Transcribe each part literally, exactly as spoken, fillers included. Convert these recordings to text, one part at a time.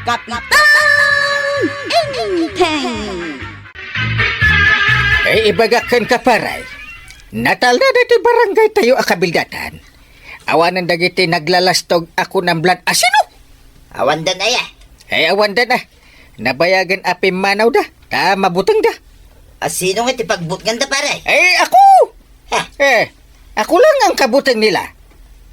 Kapitan Enteng! Ay, ibagak kenka, pare. Natalna daytoy barangaytayo a kabildatan. Awanen dagiti naglalastog a kunam lan asino? Awandan aya? Ay, awandan a. Nabayagen a pimmanawda, ta mabutengda. Asino nga ti pagbutnganda, pare? Ay, ako! Ha? Eh, ako lang ang kabuteng nila.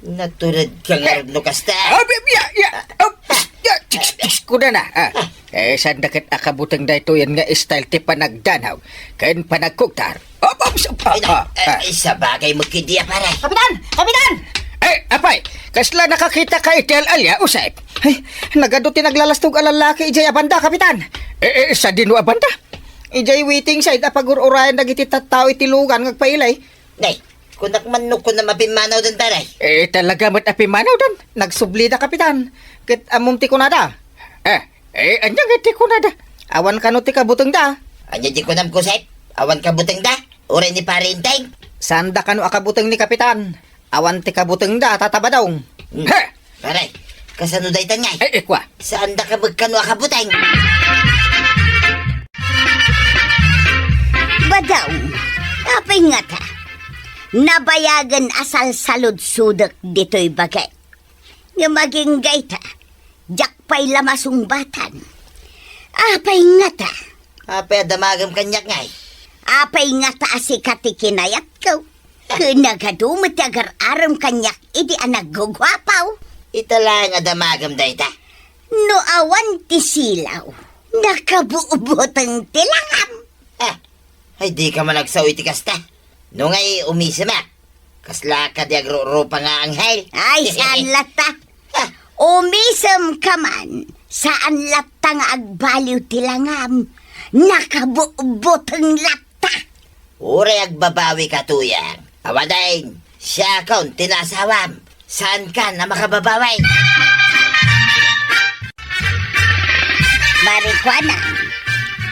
Natured ka nga, eh, no kasta. Ah, bi-, ya, ya, ah, ya, tiks, tiks ko na na. Ah. Eh, saan da ket a kabuteng daytoy nga style ti panagdanaw ken panagkugtar? Op, op, op, op, ay, na, op, eh, ah. Ay, sabagay mo kidia, pare. Kapitan! Kapitan! Eh, apay, kasla nakakita ka iti al-alia, Usep? Ay, nagadu ti naglalastog a lalaki idiay a banda, Kapitan. Eh, eh, sadino a banda? Idiay waiting side a pagur-urayan dagiti tattao iti lugan nga agpailay. Nay, kunak man no kunam a pimmanawdan, pare. Eh, talaga met a pimmanawdan. Nagsublida, Kapitan. Ket ammom ti kunada. Eh, eh, ania nga ti kunada? Awan kano ti kabutengda. Ania ti kunam, Kusep? Awan kabutengda? Uray ni Pare Enteng? Saanda kano a kabuteng ni Kapitan. Awan ti kabutengda, Tata Badong. Hmm. He! Pare, kasano dayta ngay? Eh, eh, kua. Saanda ka met kano a kabuteng? Badong, apay ngata? Nabayagen a salsaludsodek ditoy bagik. Ngem agingga ita, diak pay la masungbatan. Apay ngata? Apay a damagem kaniak ngay? Apay ngata a sika ti kinayatko? Ken nagadu met ti agar-arem kaniak idi a nagguguapaw? Ita laeng a damagem dayta. No awan ti silaw, nakabubuting ti langam. Ah, ay, dika man agsao iti kasta. No ngay umisemak, kasla kadi agrurupa nga anghel? Ay, saan latta? Ah. Umisem ka man, saan latta nga agbaliw ti langam. Nakabubuting latta. Uray agbabawi ka, Tuyang. Awanen, siakon ti naasawam. Saankan a makababawi? Marikuana,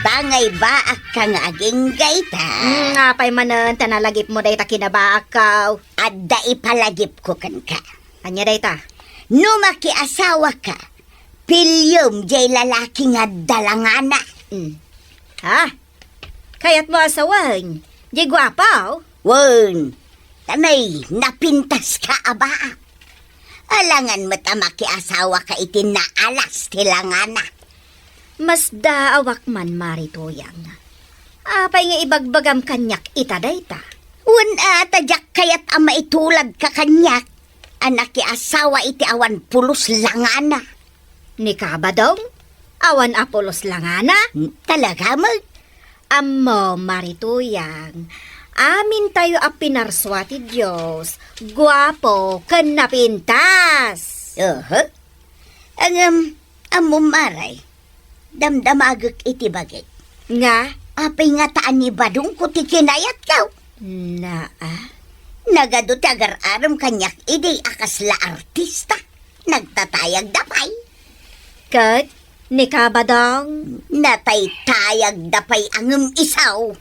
pangaybaak ka nga agingga ita. Hmm, apay manen ta nalagipmo dayta kinabaakko? Adda ipalagipko kenka. Ania dayta? No makiasawa ka, piliem jay lalaki nga adda langana. Hmm. Ha? Kayatmo a sawen, jay guapo? Wen, ta may napintaska a baak. Alangan met a makiasawa ka iti naalas ti langana. Masdaawak man, Mari Tuyang. Apay nga ibagbagam kaniak ita dayta? Wen a, ta diak kayat a maituladka kaniak a nakiasawa iti awan pulos langana. Ni Kabadong? Awan a pulos langana? Hmm, talaga met? Ammo, Mari Tuyang, amintayo a pinarsua ti Dios, guapo ken napintas. Oho. Ngem, ammom, Mari, damdamagek iti bagik. Nga? Apay ngata a ni Badongko ti kinayatko? Naa. Nagadu ti agar-arem kaniak idi a kasla artista. Nagtatayagda pay. Ket ni Kabadong? Nataytayagda pay a ngem isu.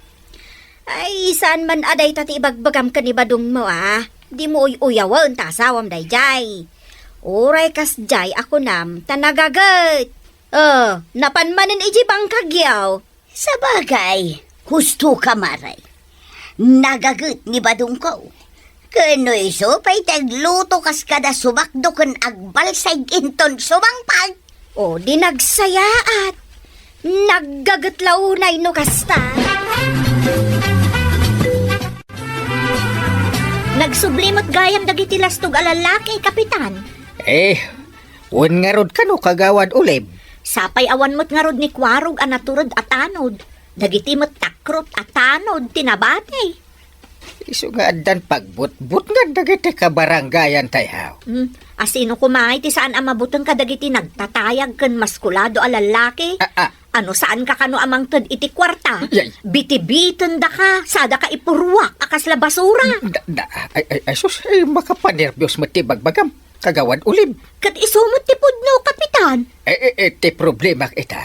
Ay, saan man a dayta ti ibagbagam ken ni Badongmo, a? Dimo uy-uyawen ta asawam daydiay. Uray kasdiay a kunam ta nagaget. Oh, napan manen idiay bangkagyo. Sabagay, husto ka, Mari. Nagaget ni Badongko. Ken no isu pay ti agluto kas kada subakdo ken agbalsig inton sumangpet. O, di nagsayaat. Naggaget la unay no kasta. Nagsubli met gayam dagiti lastog a lalaki, Kapitan. Eh, wen ngarud kano, Kagawad Ulib? Sapay awan met ngarud ni Kuarog a natured a tanod. Dagiti met takrot a tanod ti nabati. Isu nga addan pagbutbutngan dagiti kabarangayan tayo. Hmm, asino koma iti saan a mabuteng kadagiti nagtatayag ken maskulado a lallaki? Ah, ah. Ano, saan ka kano a mangted iti kuarta? Yay. Bitibiten daka, sada ka ipurruak a kasla basura. Da, da, ay, ay, ay, sus, ay, makapanerbios met ti bagbagam. Kagawad Ulib. Ket isu met ti pudno, Kapitan. Eh, eh, eh, ti problemak ita.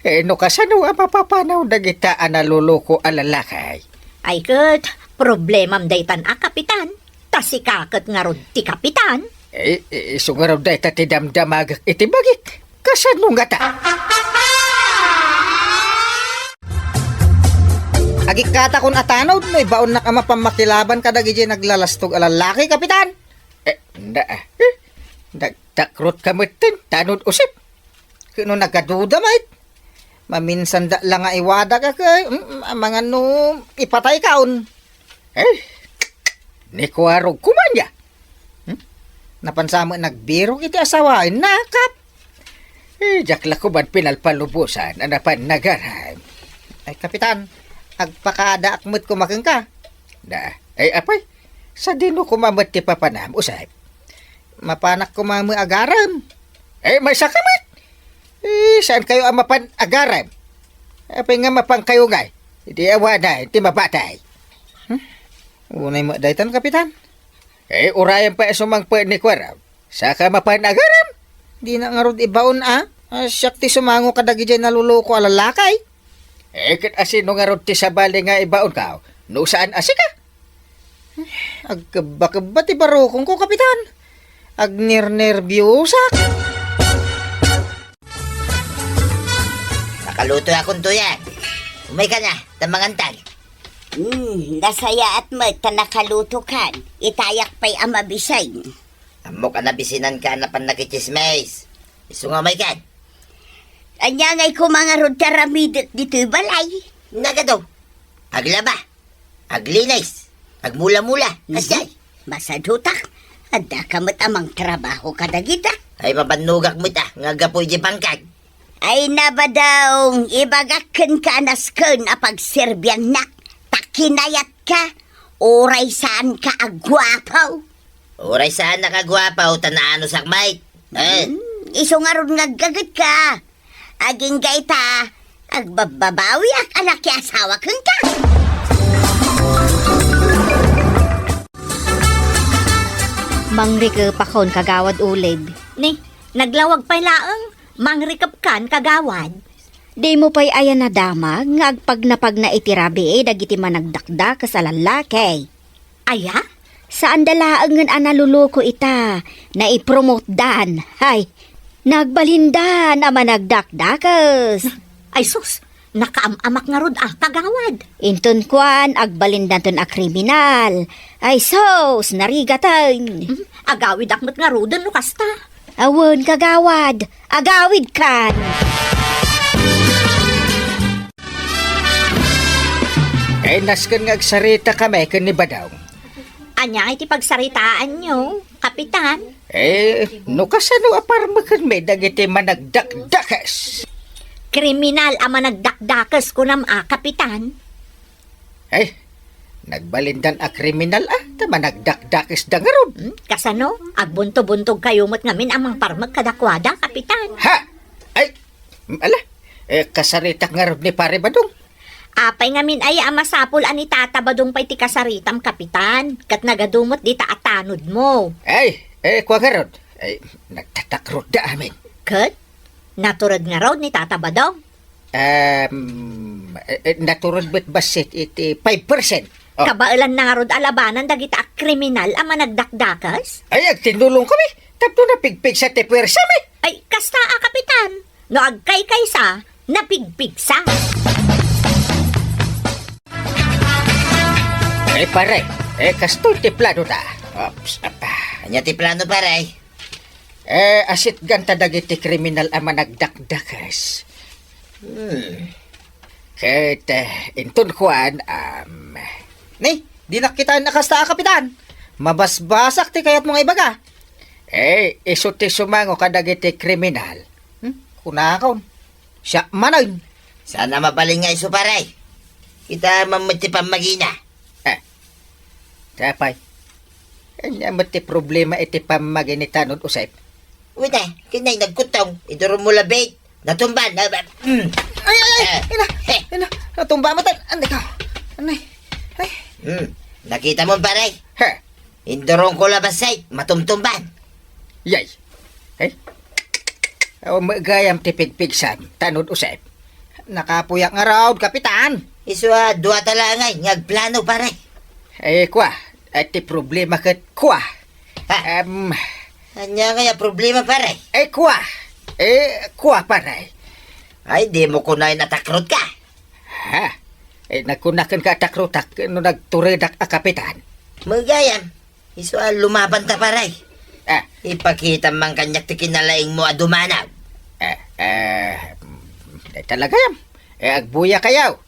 Eh, no kasano a mapapanaw dagita a naluluko a lalaki? Ay ket, problemam daytan a, Kapitan. Ta sika ket ngarud ti Kapitan. Eh, eh, isu ngarud dayta ti damdamagek iti bagik. Kasano ngata? Agikkatakon a tanod no ibaonnak a mapan makilaban kadagiti naglalastog a lallaki, Kapitan. Eh, na, eh, nagtakrotka metten, tanod usep. Ket no nagaduda met, maminsan da la nga iwadak a kay, mm, amangan no ipataykaon. Eh, ni kuarog kuman ya. Hmm? Napansa met nagbirok iti asawaenna, Kap. Eh, diak la kuman pinalpalubosan a napan nagaram. Ay, Kapitan, agpakadaak met koma kenka. Da, ay, apay, sadino koma met ti papanam, usep? Mapanak koma met agaram. Eh, maysa ka met. Eh, saan kayo a mapan agaram? Apay nga mapan kayo ngay? Di awana, ti mabatay. Hmm? Unay met daytan, Kapitan. Eh, urayan pay a sumangpet ni kuarog. Saka mapan agaram? Dina ngarud ibaon a? Ah, siak ti sumango kadagiti naluluko a lallaki. Eh, ket asino ngarud ti sabali nga ibaonka? No saan a sika? Agkebba-kebba ti barukongko, Kapitan. Agnernerbiosak. Nakaluto akon tuyan. Umayka na, ta mangantan. Hmm, nasayaat met ta nakalutokan. Itayak pay a mabisin. Ammok a nabisinanka a napan nakitsismis. Isu nga umaykan. Ania ngay koma ngarud ti aramidek ditoy balay? Nagado. Aglaba. Aglinis. Agmula-mula. Mhm. Kasjay. Masadutak. Addaka met a mangtrabaho kadagita. Ay, mabannogak met a, nga gapu iti bangkag. Ay, nabadong, ibagak kenka a nasken a pagserbiannak. Ta kinayatka, uray saanka a guapo. Uray saanak a guapo, ta naanusak met. Eh. Hmm, isu ngarud nga aggagetka. Agingga ita, agbabbabawiak a nakiasawa kenka. Mangrikepakon, Kagawad Ulib. Ni, naglawag pay laeng, mangrikepkan, Kagawad. Dimo pay aya nadamag nga agpagnapagna iti rabii dagiti managdakdakes a lallaki? Aya? Saanda laengen a naluluko ita, naipromotdan. Hay, nagbalindan a managdakdakes. Ay sus, nakaam-amak ngarud a, Kagawad. Inton kuan, agbalindanton a kriminal. Ay sus, narigaten. Hmm, agawidak met ngaruden no kasta. Awan, Kagawad, agawidkan. Eh, nasken nga agsaritakami ken ni Badong. Ania iti pagsaritaanyo, Kapitan? Eh, no kasano a parmekenmi dagiti managdakdakes? Kriminal a managdakdakes, kunam a, Kapitan? Eh, nagbalindan a kriminal a, ta managdakdakesda ngarud. Hmm? Kasano? Agbunto-buntog kayo met ngamin a mangparmek kadakuada, Kapitan? Ha? Ay, ala, eh, kasaritak ngarud ni Pare Badong. Apay ngamin aya a masapul a ni Tata Badong pay ti kasaritam, Kapitan? Ket nagadu met dita a tanod mo. Ay, eh, kua ngarud. Ay, nagtatakrot da amin. Ket? Natured ngarud ni Tata Badong? Um, eh, eh, natured met bassit iti five percent. Oh. Kabaelan na ngarud a labanan dagita a kriminal a managdakdakes? Ay, agtinulong kami. Tapno napigpigsa ti puwersa mi. Ay, kasta a, Kapitan. No agkaykaysa, napigpigsa. Eh, pare, eh, kastoy ti plano ta. Ops, apa. Ania ti plano, pare? Eh, asitgan ta dagiti kriminal a managdakdakes. Hmm. Ket, eh, inton kuan, um, Ni, dinak kitaen a kasta a, Kapitan. Mabasbasak ti kayatmo nga ibaga. Eh, isu ti sumango kadagiti kriminal. Hmm? Kunakon. Siak manen. Saan a mabalin nga isu, pare. Kita man met ti pammagina. Eh, tapay. Ania met ti problema iti pammagi ni Tanod Usep? Wita, kinay nagkuttong, iduron mo labit. Natumba, na, mm. Ay, ay, ay, Eh. Ina, Eh. Ina, natumba mo tan, anday ka. Anay, ay. Hmm, nakita mo, pare? He. Indurong ko labas, say, matumtumban. Yay. Ay. Aw, magayam ti pigpigsam, Tanod Usep. Nakapuyak nga raod, Kapitan. Isu a, dua ta la ngay, nga agplano, pare. Eh, kwa, ay ti problema ket kwa. Ha? Em. Ania ngay a problema, pare? Eh, kwa. Eh, Kua, pare. Ay, dimo kunaen a takrotka? Ha? Eh, nagkunakenka a takrotak no nagturedak a kapitan? Meggayam. Isu a lumabanta, pare. Ah. Ipakitam man kaniak ti kinalaingmo a dumanaw. Eh, eh, mm, dayta la gayam. Eh, agbuyakayo.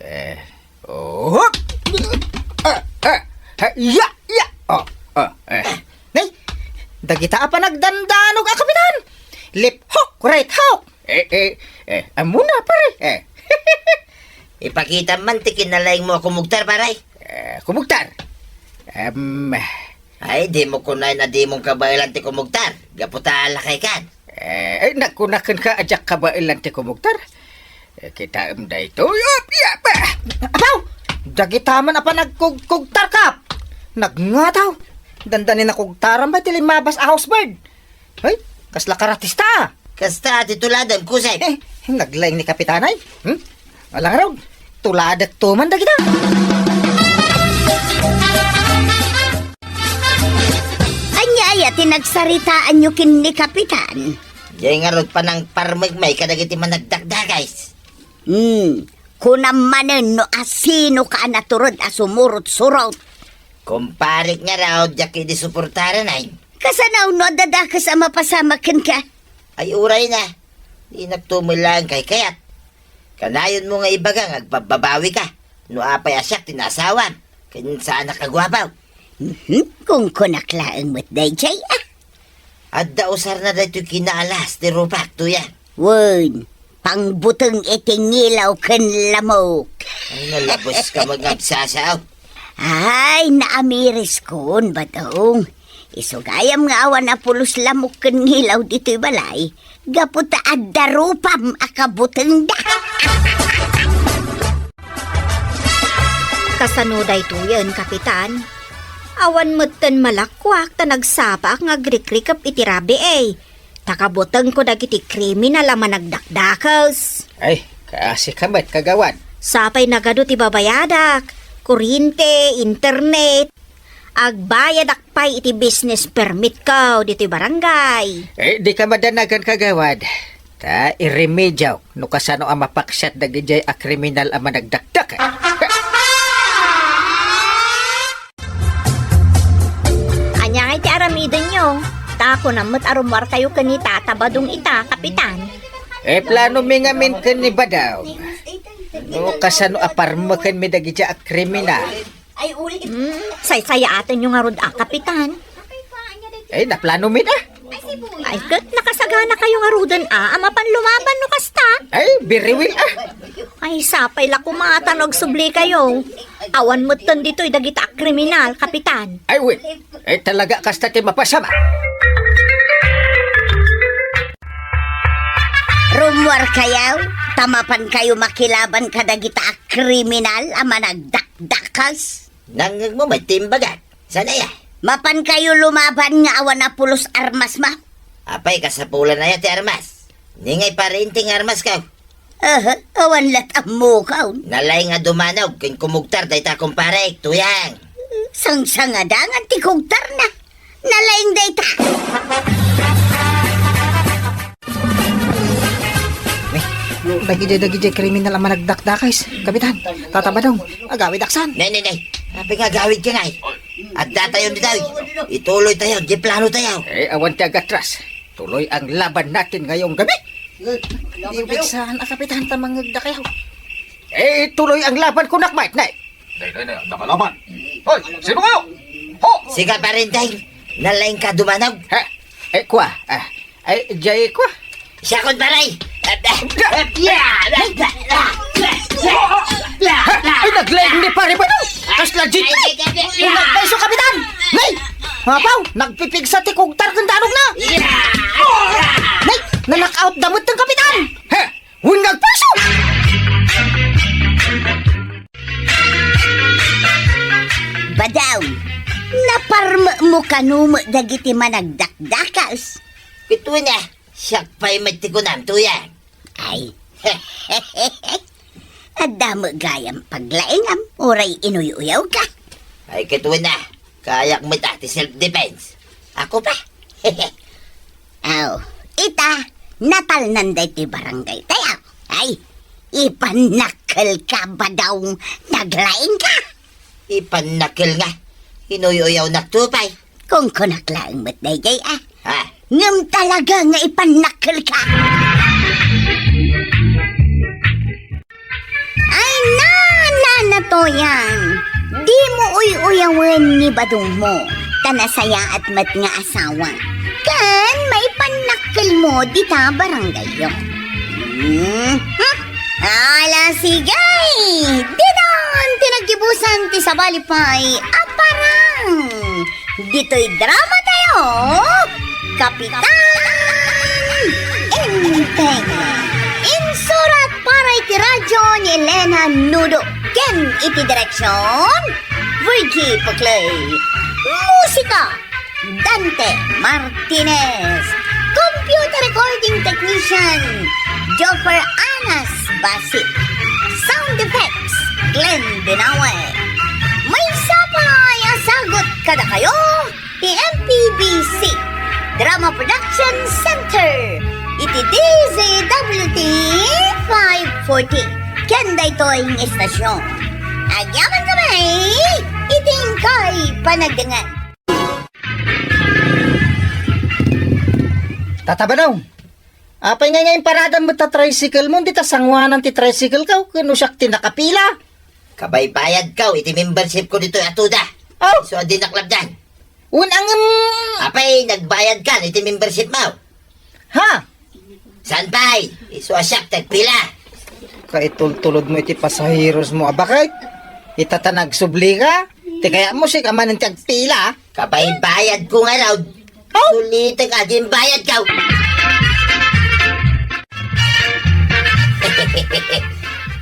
Eh, oh. Ah, ah, ha, ya, ya. Oh, oh, eh. Nay, dagita a panagdandanog a kapitan. Left hook, right hook. Eh, eh, eh, ammona, pare. Eh. Ipakitam man ti kinalaingmo a kumugtar, pare. Eh, kumugtar? Em, Ay, dimo kunaen a dimon kabaelan ti kumugtar. Gapu ta lakaykan. Eh, ay, nagkunakenka a diak kabaelan ti kumugtar. Eh, kitaem daytoy. Op, ya, ba? Apaw! Dagita man a panagkugkugtarkap. Nagngataw. Dandani nakugtaran ba ti limmabas a housebird? Ay, kasla karatista. Kasta ti tuladem, kusek. Eh, naglaing ni Kapitanay. Hmm? Ala ngarud, tuladekto man dagita. Ania aya ti nagsaritaanyo ken ni Kapitan? Jay ngarud panangparmekmi kadagiti managdakdakes. Hmm, kunam manen no asinoka a natured a sumurot-surot. Kumparek ngarud, diak idi suportaran, ay. Kasano no adda dakes a mapasamak kenka? Ay, uray na. Dinakto met laeng kaykayat. Kanayonmo nga ibaga nga agpabbabawika no apay a siak ti naasawam ken saanak a guapo. Mhm, kunkunak laeng met daydiay, ah. Adda usarna daytoy kinaalas ti rupak, Tuyang. Wen, pangbuteng iti ngilaw ken lamok. Ay, nalabuska met nga agsasao. Ay, naamiriskon, Badong. Isu gayam nga awan a pulos lamok ken ngilaw ditoy balay, gapu ta adda rupam a kabutengda. Kasano daytoyen, Kapitan? Awan metten malakkuak ta nagsapaak nga agrikrikep iti rabii. Ta kabutengko dagiti kriminal a managdakdakes. Ay, kaasika met, kagawad. Sapay nagadu ti babayadak, kuryente, internet. Agbayadak pay iti business permit ko ditoy barangay. Eh, dika madanagan, kagawad. Ta iremediak no kasano a mapaksiat dagidiay a kriminal a managdakdak. Ania ngay ti aramidenyo? Ta kunam met a rummuarkayo ken ni Tata Badong ita, Kapitan. Eh, planomi ngamin ken ni Badong no kasano a parmekenmi dagidiay a kriminal. Ay, uli. Hmm, saysayaatenyo ngarud a, Kapitan. Ay, naplano mi da. Ay, ket nakasaganakayo ngaruden a, a mapan lumaban no kasta. Ay, very well, ah. Ay, sapay la koma ta no agsublikayo. Awan metten ditoy dagita a kriminal, Kapitan. Ay, well. Ay, talaga kasta ti mapasama. Rummuarkayo, ta mapankayo makilaban kadagita a kriminal a managdakdakas. Nangngegmo met ti imbagak. Saan aya? Mapankayo lumaban nga awan a pulos armasmo. Apay, kasapulan aya ti armas? Ni ngay pariente nga armasko. Aha, awan lat' ammokon. Nalaing a dumanog ken kumugtar dayta kumparek, Tuyang. Sangsangadangan ti kugtarna. Nalaing dayta. Eh, dagidiay, dagidiay kriminal a managdakdakes, Kapitan, Tata Badong, agawidaksan. Nay, nay, nay. Apay nga agawidka ngay? Addatayon ditoy. Ituloytayo diay planotayo. Eh, awan ti agatras. Tuloy ang laban natin ngayong gabi. Di saan a Kapitan ta mangngegdakayo. Eh, tuloy ang laban kunak, Mike, nay. Nay, nay, nay, nakalaban. Hoy, sino kayo? Ho! Sika, Parinteng. Nalaing ka dumanog? Ha? Eh, kua. Ah, eh, jay kua. Siakon, pare. Ay, naglaing ni pare ba? Kasla jeep. Ay, ay, ay, ay. Nagpaiso, Kapitan. Nay! Mapaw, nagpipigsa ti kugtar ken danogna. Nay, na-knockout da met ti Kapitan. Ha? Wen nga agpaiso! Badong, naparmekmo kano met dagiti managdakdakas? Ket wen a, siak pay met ti kunam, Tuyang. Ay. Adda met gayam paglaingam, uray inuy-uyawka. Ay, ket wen a, kayak met a ti self-defense. Ako pa. Aw, ita, Natalnan daytoy barangay tayo. Ay, ipannakkelka, Badong. Naglaingka. Ipannakkel nga. Inuy-uyawnak to pay. Kunkunak laeng met dayjay, a. Ha? Ngem talaga nga ipannakkelka. Ay, na, na, natoyan. Dimo uy-uyawen ni badongmo, ta nasayaat met nga asawa. Ken maipannakkelmo dita barangayyo. Hmm? Ala, sige! Dinan ti naggibusan ti sabali pay a parang. Ditoy drama tayo, Kapitan Enteng. Insurat para iti radyo ni Elena Nudo ken iti direksyon, Virgie Puclay. Musika, Dante Martinez. Computer recording technician, Joffer Anas Basit. Sound effects, Glenn Binawe. Maysa pay a sagut kadakayo ti M P B C Drama Production Center iti D Z W T five forty. Ken daytoy nga istasyon. Agyaman kami iti inkay panagdangan. Tata Badong, apay ngay nga imparadam met ta tricycle mo, dita sanguanan ti tricycle ko, ken no siak ti nakapila? Kabaybayadko iti membership ko ditoy a tuda. Aw! Isu a dinak lapdan. Wen, ngem. Apay, nagbayadkan iti membership mo? Ha? Saan pay? Isu a siak ti agpila. Kaitultulod mo iti pasaheros mo a baket. Ita ta nagsubli ka. Ti kayat mo, sika manen ti agpila. Kabaybayadko ngarud. Aw! Sulitek a di imbayadko.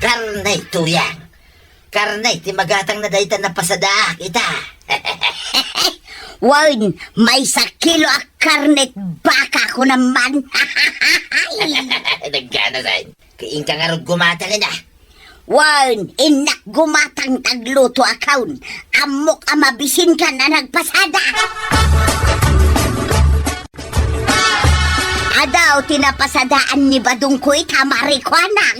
Karnay, Tuyang. Karnay ti magatangna dayta napasadaak ita. Wen, maysa kilo a karnet baka ko naman. Nagkana, Sen. Ket inka ngarud gumatang ida. Wen, innak gumatang ta agluto a kaon. Ammok a mabisinkan a nagpasada. Adaw ti napasadaan ni badongko ita, marikuanang.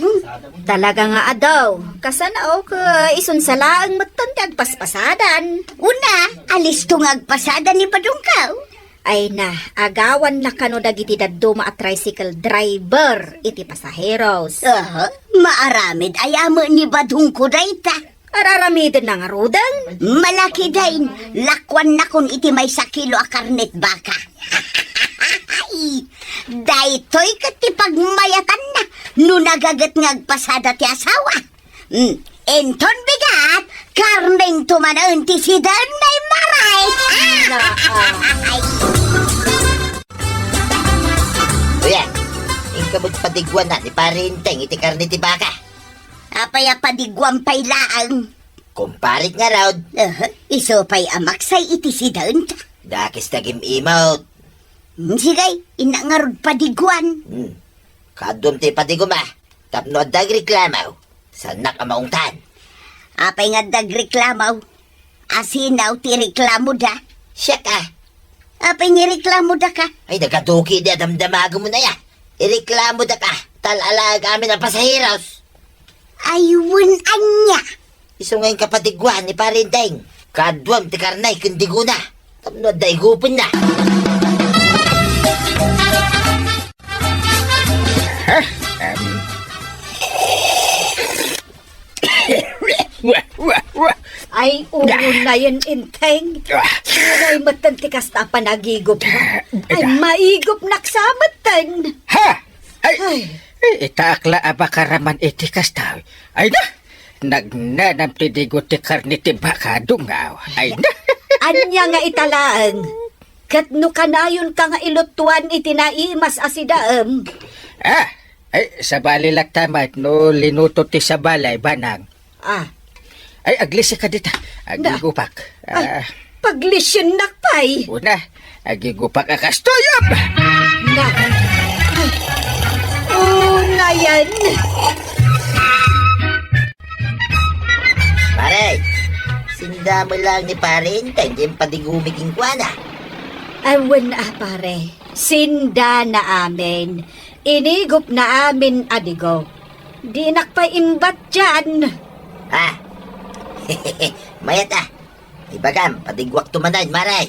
Talaga nga adaw. Kasano, ket isunsa laeng metten ti agpaspasadan. Una, alisto nga agpasada ni badongko. Ay na, agawan la kano dagiti dadduma a tricycle driver iti pasaheros. Aha, maaramid aya met ni badongko dayta. Ar-aramidenna ngaruden? Malakiden, lakuannakon iti maysa kilo a karnet baka. Daytoy ket ti pagmayatanna no nagaget nga agpasada ti asawa. Mm, inton bigat, karnento manen ti sidaenna, immay. Kuya, inka met padiguanna ni Pare Enteng iti karne ti baka. Apay a padiguan pay laeng? Kumparik ngarud. Aha, isu pay a maksay iti sidaenta. Dakes ti agim-imot. Hmm, sige, innak ngarud padiguan. Hmm. Kaaduam ti ipadigum a. Tapno adda agreklamo, saannak a maungtan. Apay nga adda agreklamo? Asino ti reklamoda? Siak a. Apay nga ireklamodak a? Ay, nagaduki di a damdamagem aya. Ireklamodak a, ta al-alaek amin a pasaheros. Ay, wen ania? Isu nga inka padiguan ni Pare Enteng. Kaaduam ti karne ken digona. Tapno adda igupenna. Em. Ay, unayen, Enteng. Uray metten ti kasta a panagigupna. Ay, maigupnak sa metten. Ha? Ay, ay. Eh, ita ak la a bakaraman iti kasta. Ay na, nagnanam ti digo ti karne ti baka, dungaw. Ay na. Ania nga ita laeng? Ket no kanayonka nga ilutuan iti naimas a sidaem. Ah, ay, sabali latta met no linuto ti sabali, banang. Ah. Ay, aglisi ka dita. Na-, agigupak. Ay, ah. Paglisiennak pay. Una, agigupak a kastoy, um! Na-, ay, unayen. Pare, sinda met laeng ni Pare Enteng ti impadigumi kenkuana. Ay, wen a, pare. Sindana amin. Inigupna amin a digo. Dinak pay imbat dian. Ah, mayat a. Ibagam, padiguakto manen, Mare.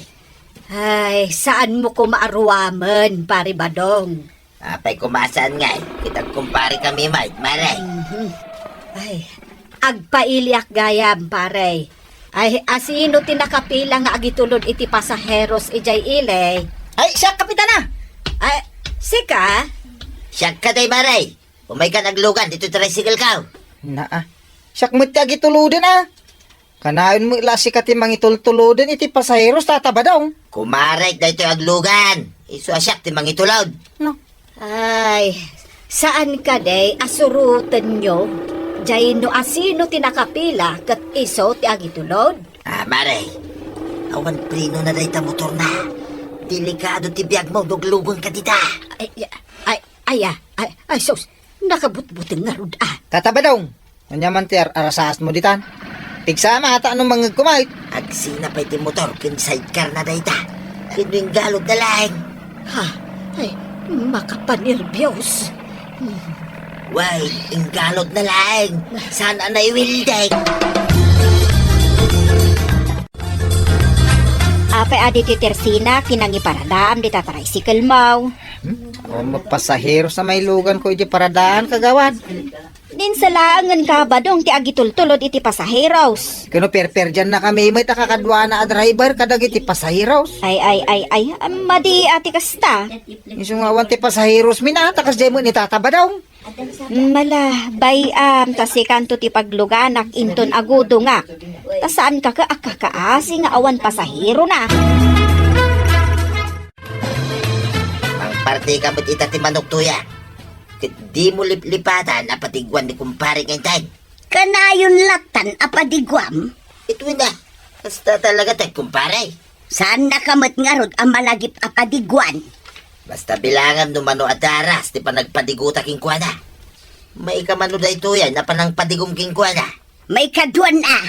Ay, saanmo koma a ruamen, Pare Badong. Apay koma saan ngay, ket agkumpare kami met, Mare. Mhm. Ay, agpailiak gayam, pare. Ay, asino ti nakapila nga agitulod iti pasaheros idiay ili? Ay, siak, Kapitana! Ay, sika? Siak kadi, Mare. Umaykan aglugan ditoy tricycle ko. Naa. Siak met ti agituloden a. Kanayon met la sika ti mangitultuloden iti pasaheros, Tata Badong. Kumarek daytoy aglugan. Isu a siak ti mangitulod. No. Ay, saan kadi a surotenyo? Diay no asino ti nakapila ket isu ti agitulod? Ah, Mare. Awan prenona dayta motorna. Delikado ti biagmo no agluganka dita. Ay, ay, ay, ah, ay, ay, sus. Nakabutbuteng ngarud a. Tata Badong, ania man ti ar-arasaasmo ditan? Pigsama ta no mangngegko met. Agsina pay ti motor ken sidecar na dayta. Ken no inggalodna laeng. Ha? Ay, makapanerbios. Way, inggalodna laeng. Saan a naiwildek. Apay a ditoy tersina ti nangiparadaam dita tricycle mo? Hmm? O, mapasahero sa mailugan ko iti paradaan, kagawad. Dinak laengen, Kabadong, ti agitultulod iti pasaheros. Ken no perperdiannakami met a kakaduana a driver kadagiti pasaheros. Ay, ay, ay, ay, madi a ti kasta. Isu nga awan ti pasaherosmi na, ta kasdiay met ni Tata Badong. Mala, bay-am, ta sikanto ti pagluganak inton agudongak. Ta saanka a kakaasi nga awan pasaherona. Mangpartika met ita ti manok, Tuyang. Ket dimo liplipatan a padiguan ni kumpare nga Enteng. Kanayon lattan a padiguam? Itoy na. Kasta talaga ti kumpare. Saannaka met ngarud a malagip a padiguan. Basta bilangam no mano a daras ti panagpadiguta kenkuana. Maika mano daytoy a panangpadigum kenkuana. Maikaduan a.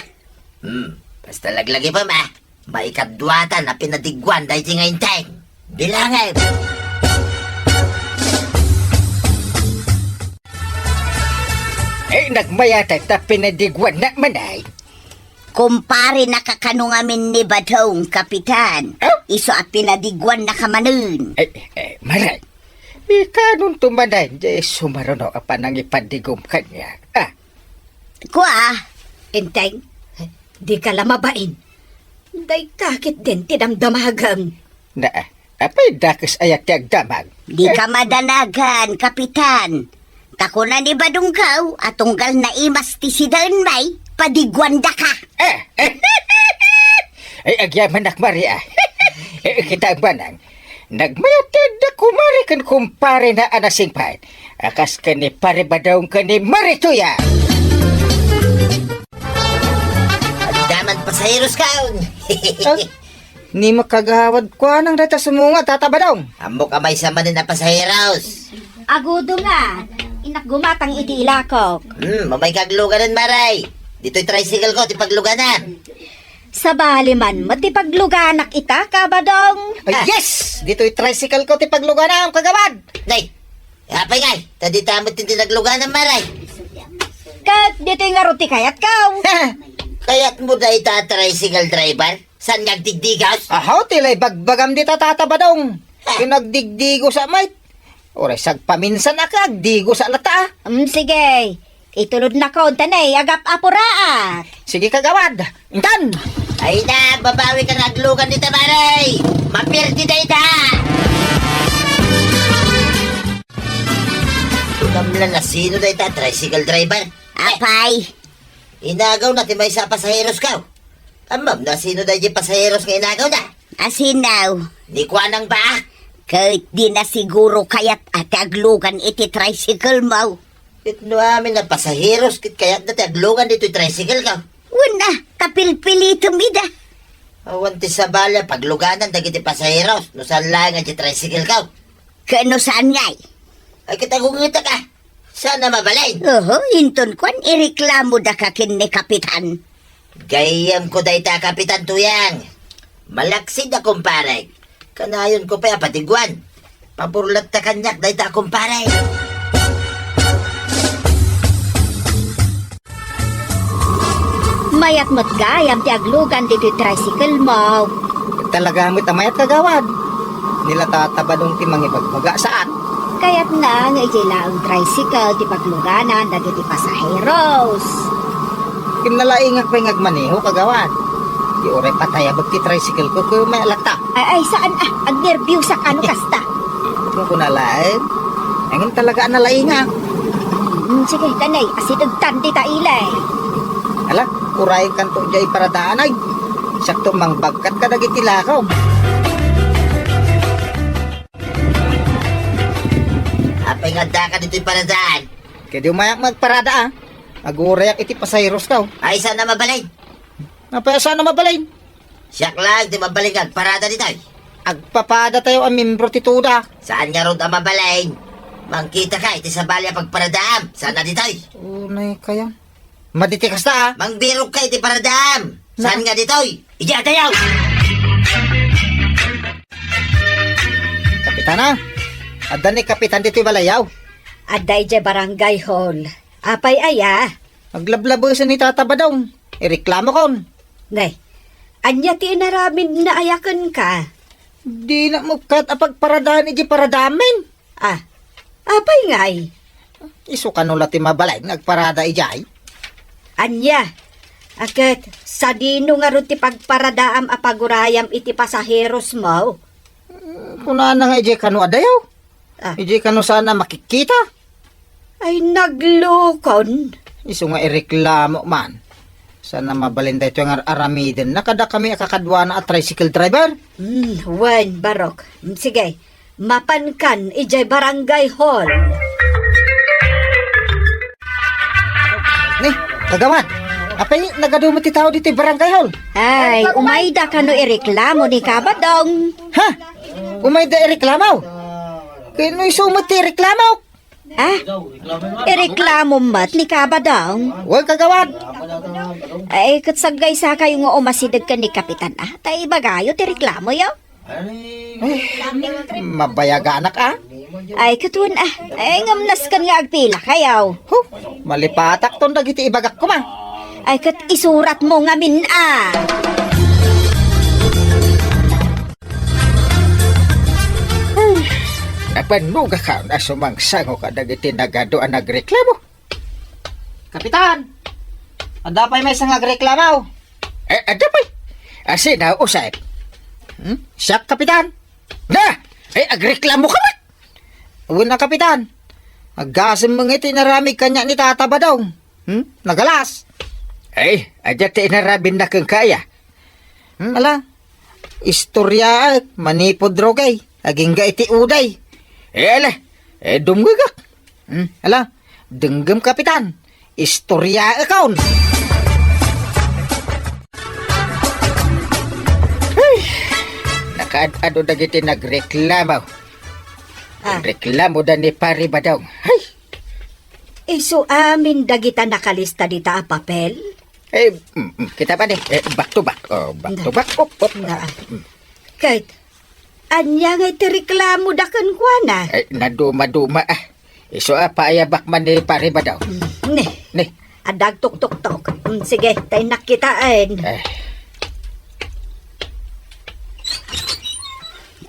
Hmm, basta laglagipem a. Maikaduatan a pinadiguan daytoy nga Enteng. Bilangem. Eh, nagmayat ta pinadiguanna manen. Kumpare, nakakano ngamin ni Badong, Kapitan? Oh? Isu a pinadiguannaka manen. Eh, eh, Mare. Ikanonto manen, di sumaruno a panangipadigum kaniak. Ah. Kua? Enteng, dika la mabain. Dayta ketdin ti damdamagem. Na, apay dakes aya ti agdamag? Dika madanagan, Kapitan. Ta kuna ni Badongko a tunggal naimas ti sidaen, may padiguandaka. Eh, eh. Ay, agyamanak, Maria. Eh, kita, Manang. Nagmayat ti adda kumare ken kumparena a nasingpet a kas ken ni Pare Badong ken ni Mare Tuyang. Adda man pasaheros kaon. Ah, ni makagawad kuanang dayta sumunga, Tata Badong. Ammok a maysa manen a pasaheros. Agudonga, innak gumatang iti ilakok. Hmm, umay kagluganan, Mare. Ditoy tricycle ko ti pagluganan. Sabali man met ti pagluganak ita, Kabadong. Ay, ah, yes! Ditoy tricycle ko ti pagluganam, kagawad. Nay, apay ngay, ta dita met ti nagluganam, Mare. Ket ditoy ngarud ti kayatko. Kayatmo dayta a tricycle driver? Saan nga agdigdigos? Ahaw, ti la ibagbagam dita, Tata Badong. Ha? Ti nagdigdigos a met. Uray sagpaminsan a kagdigosa latta. Mm, sige. Itulodnakon, ta ne, agap-apuraak. Sige, kagawad. Intan! Ay na, babawi ka nga aglugan dita, Mare! Mapirti dayta! Unam la no sino dayta, tricycle driver? Apay. Inagawna ti maysa a pasaheros ko. Ammom no sino daydi pasaheros nga inagawna? Asino? Ni kuanang baak. Ket di na siguro kayat a ti aglugan iti tricycle mo. Ket no amin a pasaheros ket kayatda ti aglugan ditoy tricycle ko. Wen a, kapilpilitem ida. Awan ti sabali a pagluganan dagiti pasaheros no saan laeng a di tricycle ko. Ket no saan ngay? Ay, ket agungetak a. Saan a mabalin? Oho, inton kuan, ireklamoda ka ken ni Kapitan. Gayyemko dayta, Kapitan Tuyang. Malaksid a kumparek. Kanayonko pay a padiguan. Pabor latta kaniak dayta a kumpare. Mayat met gayam ti aglugan ditoy tricycle mo. Talaga met a mayat, kagawad. Ni la Tata Badong ti mangibagbaga, saan? Kayatna nga idiay laeng tricycle ti pagluganan dagiti pasaheros. Ket nalaingak pay nga agmaneho, kagawad. Ti uray patayabek ti tricycle ko, ket mayat latta. Ay, ay, saan, ah, agnerbiosak no kasta. Kung kunalaen, ngem talaga a nalaingak. Mm, sige, danay, asidegtan dita ilay. Ala, urayenkanto diay paradaan, ay. Siakto mangbagkat kadagiti lakaw. Apay nga addaka ditoy paradaan? Ket di umayak magparada, ah. Agurayak iti pasaheros ko. Ay, saan a mabalin? Apay a saan a mabalin? Siak laeng ti mabalin nga agparada ditoy. Agpapadatayo a membro ti TUDA. Saan ngarud a mabalin? Mangkitaka iti sabali a pagparadaam. Saan a ditoy? Unay kaya. Madi ti kasta, ah. Mangbirokka iti paradaam. Na- Saan nga ditoy? Idiay adayo! Kapitana, adda ni Kapitan ditoy balayyo. Adda idiay barangay hall. Apay aya? Aglablabesen ni Tata Badong. Ireklamokon. Nay, ania ti inaramidna aya kenka? Dina met ket a pagparadaan idiay paradaamin. Ah, apay ngay? Isu kano la ti mabalin nga agparada idiay? Ania? A ket sadino ngarud ti pagparadaam a pagurayam iti pasaherosmo? Kunana nga idiay kano adayo. Ah. Idiay kano saan a makikkita? Ay, naglukon. Isu nga ireklamo man. Saan a mabalin daytoy nga ar-aramidenna kadakami a kakaduana a tricycle driver? Hmm, wen, barok. Hmm, sige, mapankan idiay barangay hall. Ni, kagawad, apay nagadu met ti tao ditoy barangay hall? Ay, umayda kano ireklamo ni Kabadong. Ha? Umayda ireklamo? Ket no isu met ti ireklamo? Ah? Ireklamo met ni Kabadong? Wen, kagawad. Ay, ket saggaysa kayo nga umasideg ken ni Kapitan, ah? Ta ibagayo ti reklamoyo. Eh, mabayaganak, ah. Ay, ket wen, ah. Ay, ngem nasken nga agpila kayo. Huh, malipatakton dagiti ibagak koma. Ay, ket isuratmo ngamin, ah. Napannogakon a sumangsango kadagiti nagadu a nagreklamo. Kapitan! Adda pay maysa nga agreklamo? Eh, adda pay. Asina, Usep? Hmm? Siak, Kapitan. Na! Eh, agreklamo ka met? Wen a, Kapitan. Aggasem nga iti inaramid kaniak ni Tata Badong. Hmm? Nagalas. Eh, adda ti inaramidna kenka aya? Hmm, ala. Istoryaek, manipud rugay, agingga iti uday. Eh, ala, eh, dumngegak. Hmm, ala, denggem, Kapitan. Istoryaekon. Hey, nakaad-ado dagiti nagreklamo. Ah. Reklamoda ni Pari Badong. Hay! Isu amin dagita nakalista dita a papel? Eh, mm, mm, kita pa ni. Eh, back to back. Oh, back to back. Op, op. Na. Mm. Ket, ania nga iti reklamoda kenkuana? Eh, naduma-duma, ah. Isu a paayabak man ni Pari Badong. Mm, ni. Ni. Adda agtuktuktok. Mm, sige, ta innak kitaen. Eh.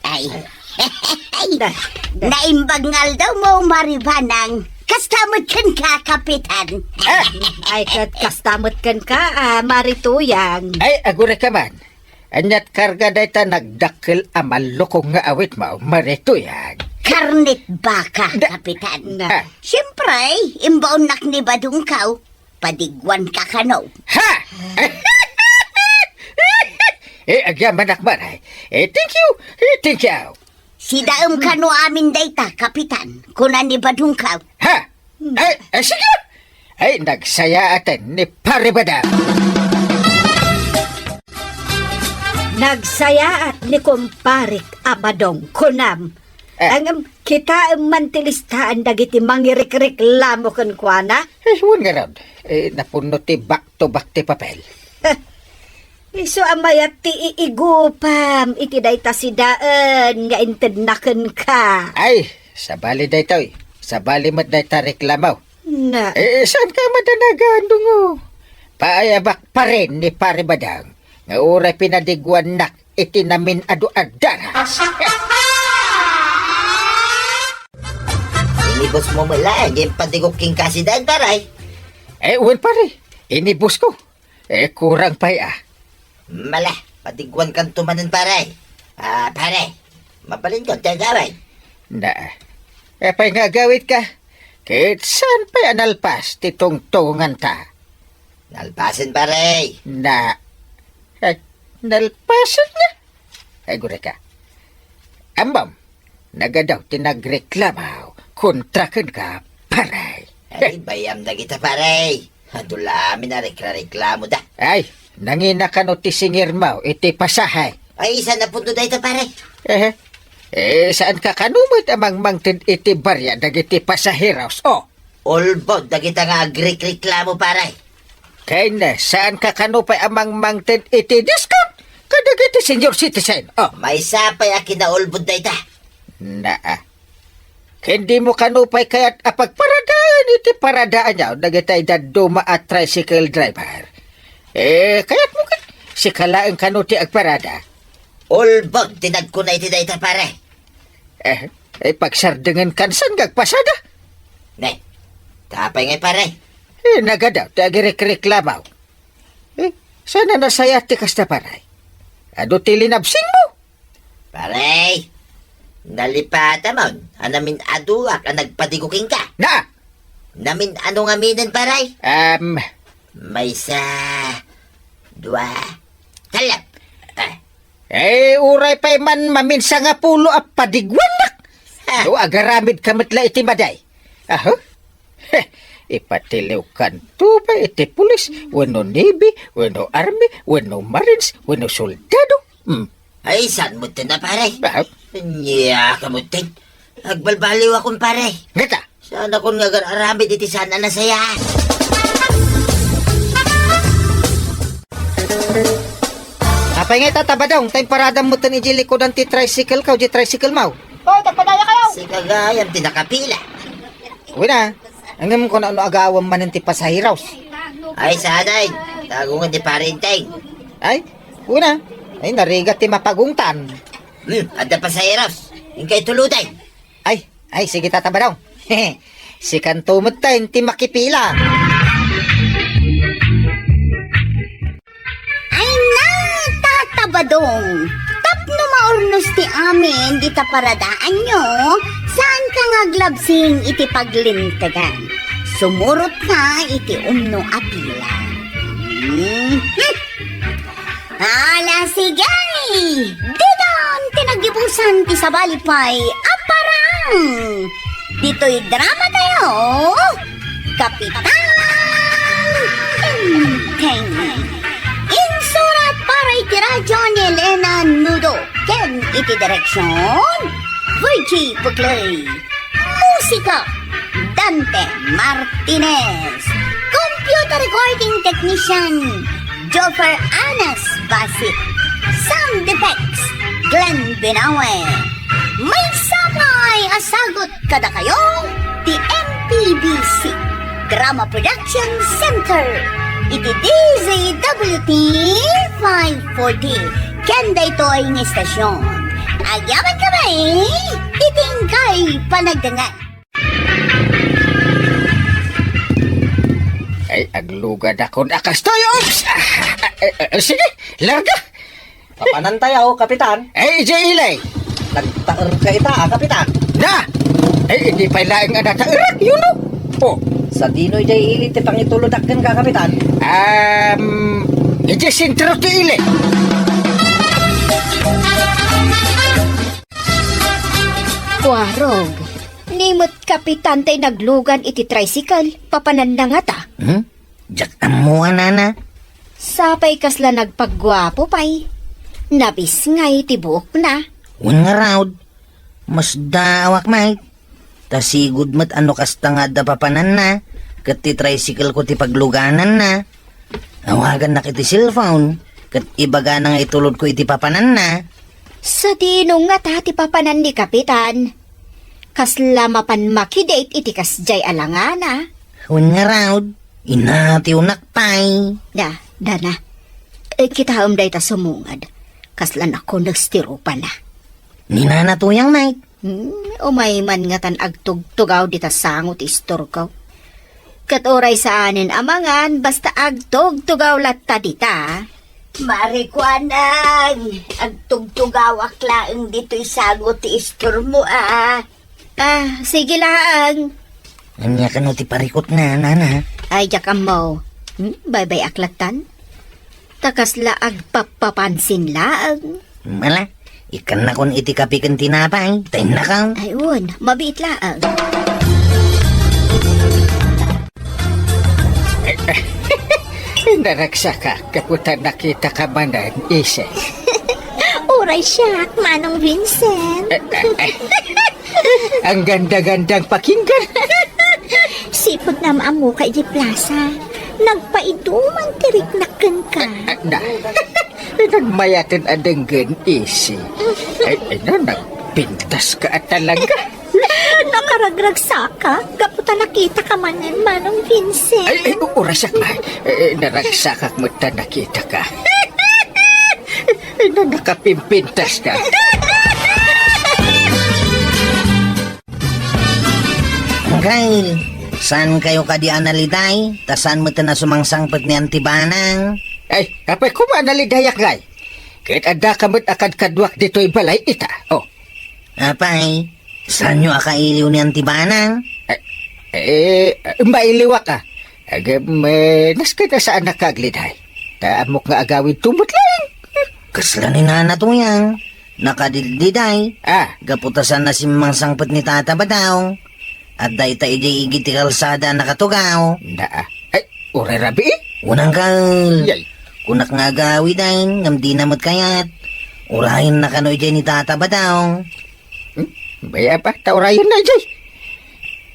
Ay. Da, da. Naimbag nga aldaw mo, Mari Banang. Kasta met kenka, Kapitan. Eh. Ay, ket kasta met kenka, ah, Mari Tuyang. Ay, agurayka man. Aniat karga dayta nagdakkel a mallukong nga awitmo, Mari Tuyang? Karnet baka, Da- Kapitan. Na. Ah. Siempre, imbaonnak ni Badongkaw. Padiguanka kano. Ha? Eh, agyamanak man, ay. Eh, thank you. Eh, thank you. Sidaem kano amin dayta, Kapitan, kuna ni Badongkaw. Ha? Ay, ay, sige. Ay, nagsayaaten ni Pari Badong. Nagsayaat ni kumparik a Badong, kunam. Eh. Ngem, kitaem man ti listaan dagiti mangirikreklamo kenkuana? Eh, wen ngarud. Eh, napunno ti back to back ti papel. Isu a mayat ti iigupam iti dayta sidaen nga intedna kenka. Ay, sabali daytoy. Sabali met dayta reklamo. Na. Eh, saan ka madanagan, Dungo? Paayabak pa rin ni Pare Badang nga uray pinadiguannak iti namin-adu a dara. Inibus mo met laeng, di padigok king kasidan, pare. Eh, wen, pare. Inibus ko. Eh, kurang pay, ah. Mala, padiguan kanto manen, pare. Ah, pare, mabalin ko, ti agawid. Na, eh, pay nga agawid ka? Ket saan pay a nalpas ti tungtunganta? Nalpasen, pare. Na, eh, nalpasen nga? Ay, gure ka. Ambam, nagadaw ti nagreklamo kontra kenka, pare. Ay, bayam dagita, pare. Adu la amin a reklareklamoda. Ay, nangina kano ti singirmo iti pasahe? Ay, saan a punto dayta, pare? Eh, eh, saan ka kano met a mangmangted iti barya dagiti pasaheros? Oh. Ulbod dagita nga agrekreklamo, pare. Ken, saan ka kano pay a mangmangted iti discount kadagiti senior citizen? Oh. Maysa pay a kinaulbod dayta. Naa. Ken di mo kano pay kayat a pagparadaen iti paradaanyo dagiti dadduma a tricycle driver? Eh, kayat mo ket sika laeng kano ti agparada? Ulbod ti nagkuna iti dayta, pare. Eh, eh, pagsardengen kansan nga agpasada. Ne, tapay ngay, pare. Eh, nagadaw ti agrekreklamo. Eh, saan a nasayaat ti kasta, pare? Adu ti linabsingmo? Pare, nalipatamon a namin-aduak a nagpadigo kenka. Na! Namin-ano ngaminen, pare? Em. Maysa, dua, tallo. Ah. Eh, uray pay man maminsa nga pulo a padiguannak. Ah. No, agaramid ka met la iti madi. Aha. Heh, ipatiliwkanto pay iti pulis, wenno navy, wenno army, wenno marines, wenno soldado. Hmm. Ay, saan mo ti na, pare? Ah. Ania ka mo ti? Agbalbaliw akon, pare. Ngata? Saan akon nga agar-aramid iti saan a nasayaat? Apay nga ita, Tabadong, ta imparadam mo ten iti likudan ti tricycle ka, o di tricycle mo? Hoy, tagpadaya kayo! Sika gayam ti nakapila. Uy na, ngem kuna no agawem manen ti pasaheros. Ay, saanay, tagungan ti parenteng. Ay, uy na, ay, narigat ti mapagungtan. Hmm, adda pasaheros. Inkay tuluden. Ay, ay, sige, Tata Badong. Sikanto met ti makipila. Ay na, Tata Badong. Tapno maurnos ti amin dita paradaanyo, saan ka nga aglabsing iti paglintegan. Sumurot ka iti umno a pila. Hmm. Ala, sige! Didon ti naggibusan ti sabali pay a parang! Ditoy drama tayo, Kapitan Enteng. Insurat para iti radyo ni Elena Nudo ken iti direksyon, Virgie Buclay. Musika, Dante Martinez. Computer recording technician, Joffer Anas Basit. Sound effects, Glenn Binawe. Maysa pay a sagut kadakayo ti M P B C Drama Production Center iti D Z W T five forty. Ken daytoy nga istasyon, agyamankami iti inkay panagdengngeg. Ay, aglugadakon a kastoy. Oops! Ah, ah, ah, ah, sige, larga. Papanantayo, Kapitan. Ay, idiay ili. Nagtaerka ita, a, Kapitan. Na! Ay, idi pay laeng a nataerak, yuno. Oh. Sadino idiay ili ti pangitulodakon ka, Kapitan? Um, idiay sentro ti ili. Tuarog. Ni met Kapitan tay naglugan iti tricycle, papananna ngata. Hmm? Diak ammo a nana. Sapay kasla nagpagguapo pay. Nabisngay ti buokna. Wen ngarud, masdaawak met. Ta sigud met a no kasta nga adda papananna, ket ti tricycle ko ti paglugananna. Awagannak iti cellphone, Ket ibagana nga itulodko iti papananna. Sadino ngata ti papanan ni Kapitan? Kasla mapan makidate iti kasdiay a langana? Wen ngarud, inatiwnak pay. Da, dana. Eh, kitaem dayta sumungad. Kasla nakunes ti rupana. Ni Nana Tuyang, Nay. Hmm, umay man ngatan agtugtugaw dita sango ti istorko. Ket uray saanen a mangan, basta agtugtugaw latta dita. Marikuanang, agtugtugawak laeng ditoy sango ti istormo, a. Ah, sige laeng. Ania kano ti parikutna, Nana? Ay, diak ammo. Hmm, baybay-ak lattan. Ta kasla agpappapansin laeng. Ala, ikkannakon iti kape ken tinapay, ta innakon. Ay, wen, mabiit laeng. Naragsakak, gapu ta nakitaka manen, Ise. Uray siak, Manong Vincent. Ang ganda-gandang pakinggan. Sipud na maammoka idiay plasa. Nagpaiduman ti riknak kenka. Ah, na. Nagmayaten a denggen, Isi. Ay, ay, na, nagpintas ka talaga. Nakaragragsaka, gapu ta nakitaka manen, Manong Vincent. Ay, ay, u-, urasakma. Eh, naragsakak met ta nakitaka. Ay, na, nakapimpintas ka. Angkel, saan kayo kadi a naliday? Ta saan met a sumangsangpet ni Auntie Banang? Ay, apay koma a nalidayak, ngay. Ket adda ka met a kadkaduak ditoy balay ita. Oh. Apay, saanyo a kailiw ni Auntie Banang? Eh, eh, mailiwak a. Agem, eh, nasken a saanak nga agliday. Ta ammok nga agawidto met laeng. Kasla ni Nana Tuyang. Nakadiddiday. Ah. Gapu ta saan a simmangsangpet ni Tata Badong. Adda ita idiay igid ti kalsada a nakatugaw. Naa. Ay, uray rabii? Wen, angkel. Yay. Kunak nga agawiden, ngem dina met kayat. Urayenna kano idiay ni Tata Badong. Hmm? Bay-am a, ta urayenna idiay.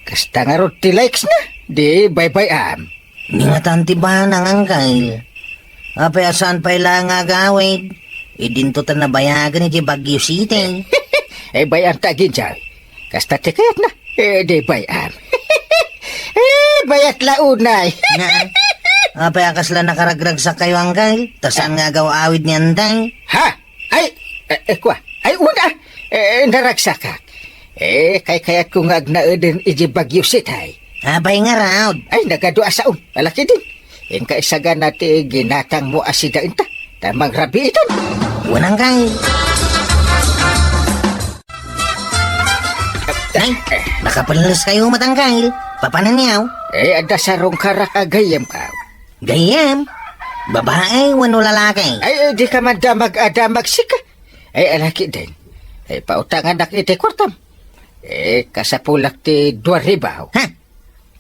Kasta ngarud ti likes na. Di baybay-am. Ni ngatan ti banang, angkel. Apay a saan pay la nga agawid? Idinto ta nabayagen iti Baguio City. Eh, bay-am ta aginjay. Kasta ti kayatna. Eh, di bay-am. Eh, bayat la unay. Nga, apay a kasla nakaragragsak kayo, angkel? Ta saan nga agaw-awid ni Anday? Ha? Ay, eh, eh, kwa. Ay, una. Eh, naragsakak. Eh, kaykayatko nga agnaeden iti Baguio City. Apay ngarud? Ay, nagadu a sao. Alakiden. Inka isagana ti ginatangmo a sida inta. Ta mangrabiitan. Wen, angkel. Ay, nakapelles kayo met, angkel. Papananyo? Eh, adda sarungkarak a gayyemko. Gayyem? Babae wenno lalaki? Ay, eh, di ka man damag a damag sika. Ay, alakiden. Ay, pautanganak iti kuartam. Eh, kasapulak ti dua ribu. Ha?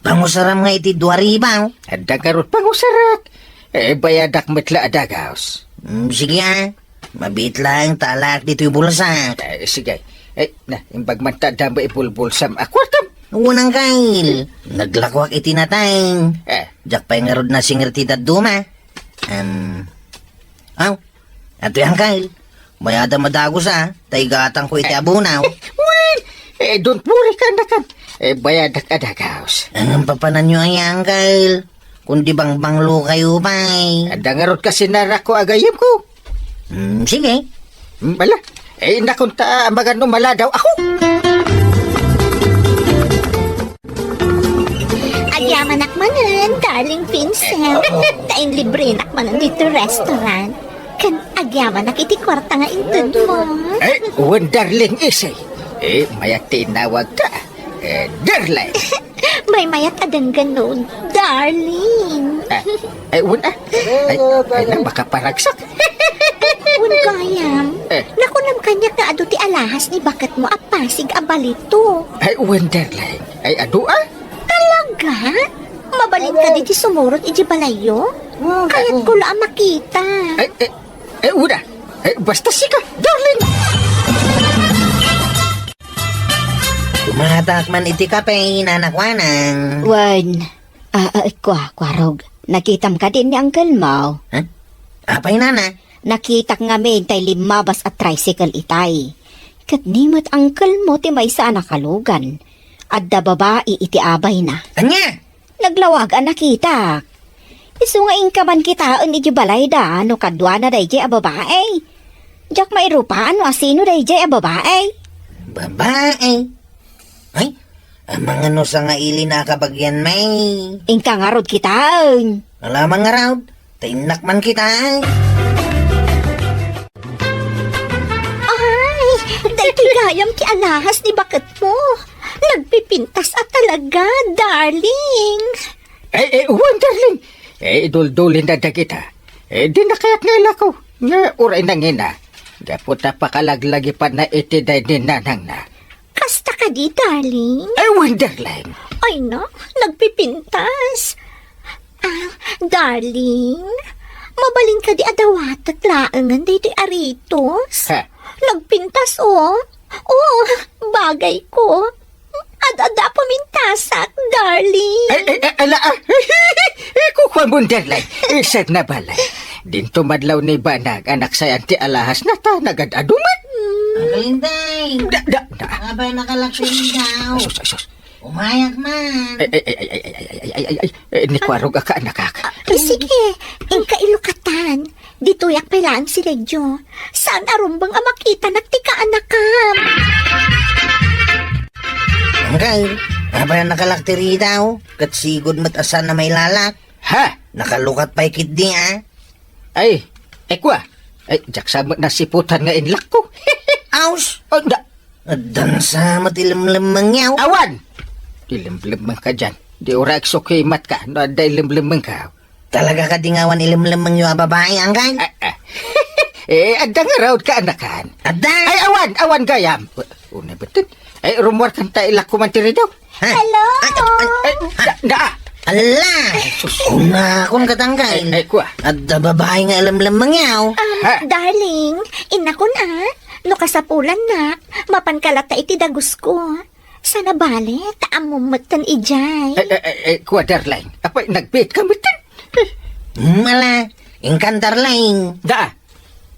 Pangusaram nga iti dua ribu? Adda ngarud pangusarak. Eh, bayadak met la a dagaws. Mm, sige, a. Mabiit laeng ta alaak ditoy bulsa. Eh, sige. Eh, na, imbag man ta adda met ibulbulsam a kuartam. Wen, angkel. Naglakoak iti nateng. Eh. Diak pay ngarud nasinger ti dadduma. Em, aw, atoy, angkel. Bayadam a dagos, a, ta igatangko iti abunaw. Wen, eh, don't worry ka, nakan. Eh, bayadak a dagaws. Ngem papananyo aya, angkel? Kundi bangbanglo kayo pay. Adda ngarud kasinarakko a gayyemko. Hmm, sige. Hmm, ala. Eh, inakon ta, maganno maladaw ako. Agyamanak manen, darling Vincent. Eh, oo. Ta inlibrenak manen ditoy restaurant. Ken agyamanak iti kuarta nga intedmo. Eh, wen, darling Isi. Eh, mayat ti inawag ta. Eh, darling. Maymayat a denggen no, darling. Ah, ay, wen, a. Ay, ay, na, makaparagsak. Wen gayam. Eh. Nakunam kaniak nga adu ti alahas ni baketmo a pasig a balito. Ay, wen, darling. Ay, adu, a? Talaga? Mabalin kadi ti sumurot iti balayyo? Kayatko la a makita. Ay, eh, eh, wen, a. Eh, basta sika, darling. Dumatak man iti kape, nanakuanang. Wen, ah, ah, kua, kuarog. Nakitam kadi ni uncle mo? Ha? Apay, nana? Nakitak ngamin tay limmabas a tricycle itay. Ket ni met angkelmo ti maysa a nakalugan. Adda babai iti abayna. Ania? Naglawag a nakitak. Isu nga inka man kitaen iti balayda no kaduana daydiay a babai. Diak mairupaan no asino daydiay a babai. Babai? Ay, amangan no sangaili na a kabagian, may. Inka ngarud kitaen. Alamang ngarud, ta innak man kitaen. Ay, daytoy gayam ti alahas ni baketmo. Nagpipintas a talaga, darling. Eh, eh, wen, darling. Eh, iduldulinda dagita. Eh, di na kayat nga ilako. Nga, uray nangina. Gapu ta pakalaglagipanna iti daydi nanangna. Kasta kadi, darling? Eh, wen, darling. Ay na, nagpipintas. Ah, darling, mabalin kadi a dawatek laengen daytoy a ritos? Ha? Nagpintas, oh. Oh, bagay ko. Ad-adda a pamintasak, darling. Ay, ay, ay, ala, ah. Eh, kukuan mo, darling. Eh, sad na balay. Dinto madlaw ni Banag, anak sayan ti alahas na ta, nagad-adu met. Uncle Inday. Da, da, da. Abay, nakalaksin daw. Asus, asus. Umayak man. Ay, ay, ay, ay, ay, ay, ay, ay, ay, ay, ay, ni kuarog a kaanakak. Ah, sige, inka ilukatan. Ditoyak pay laeng si Ledyo. Saan a rumbeng a makitanak ti kaanakam? Angkay, apay a nakalak ti ridaw? Ket sigud met a saan a mailalak. Ha? Nakalukat pay ketdi, a? Ay, ay, kua. Ay, diak sa met nasiputan nga inlakko. Aus! Oh, da-, Addan sa met ilemlemmengyo? Awan! Ilemlemmeng ka diyan. Di uray agsukimat ka no adda ilemlemmeng ka. Talaga kadi nga awan ilemlemmengyo a babai, angkay? Ah, ah. Eh, adda ngarud kaanakan. Adda? Ay, awan, awan gayam. Una betten. Ay, rumuar kan ta ilakko man ti ridaw. Ha? Hello? Ay, ay, ay, da, da. Ala! Ay, sus. Kunakon ket angkay. Ay, ay, kua. Adda babai nga ilemlemmengyo. Um, Ha? Darling, innakon a, no kasapulannak, mapanka latta iti dagusko. Saan a bale, ta ammom metten idiay. Ay, ay, ay, ay, kua, darling. Apay, nagbiit ka metten? Mala, inkan darling. Da.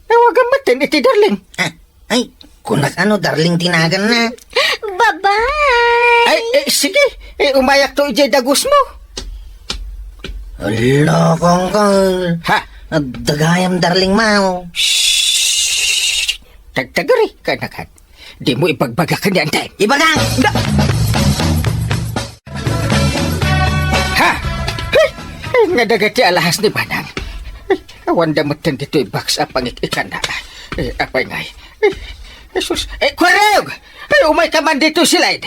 Tawagam metten iti darling. Ah, ay, kunak a no darling ti naganna. Bye-bye! Ay, eh, sige. Eh, umayakto idiay dagusmo. Hala, kangkal. Ha? Adda gayam darling mo. Shh! Tagtagari, kaanakan. Dimo ibagbaga kanian, Tay. Ibaga! Da- Ha? Ay, ay, nga dagiti alahas ni Banag. Ay, awan da metten ditoy box a pangik-ikanna. Ay, apay ngay. Ay, Jesus. Ay, Kwarog! Ay, umay ka man ditoy silay.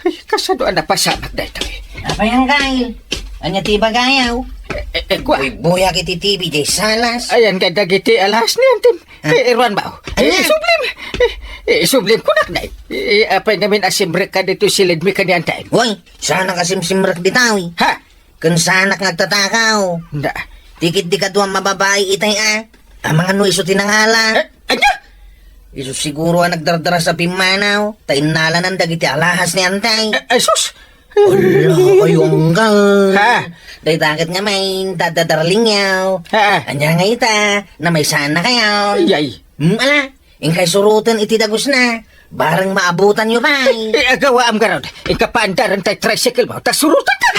Ay, kasano a napasamak daytoy? Apay, angkay? Ania ti ibagayo? Eh, eh, eh, kua. Buy-, buyak iti T V diay salas. Ayan nga dagiti alahas ni Antim. Ah. Eh, iruan ba? Ay, ania? Isublim. Eh, eh, isublim kunak na. Eh, apay ngamin a simrek ka ditoy silidmi kanian, Tay? Uy, saanak a simsimrek ditoy. Ha? Ken saanak nga agtatakaw. Na. Ti ketdi kaduam a babai itay a. Amangan no isu ti nangala. Eh, ania? Isu siguro a nagdardaras a pimmanaw, ta innalanan dagiti alahas ni Antay. Eh, ay, sus! Ala, kayo anggal. Ha? Dayta ket ngamin, dadadarlingyo. Ha? Ania nga ita, namaysaannakayon. Yay. Hmm, ala, inkay suroten iti dagusna. Bareng maabutanyo pay. Eh, agawaam garud. Inka paandaran tay tricycle mo, ta suroten ta.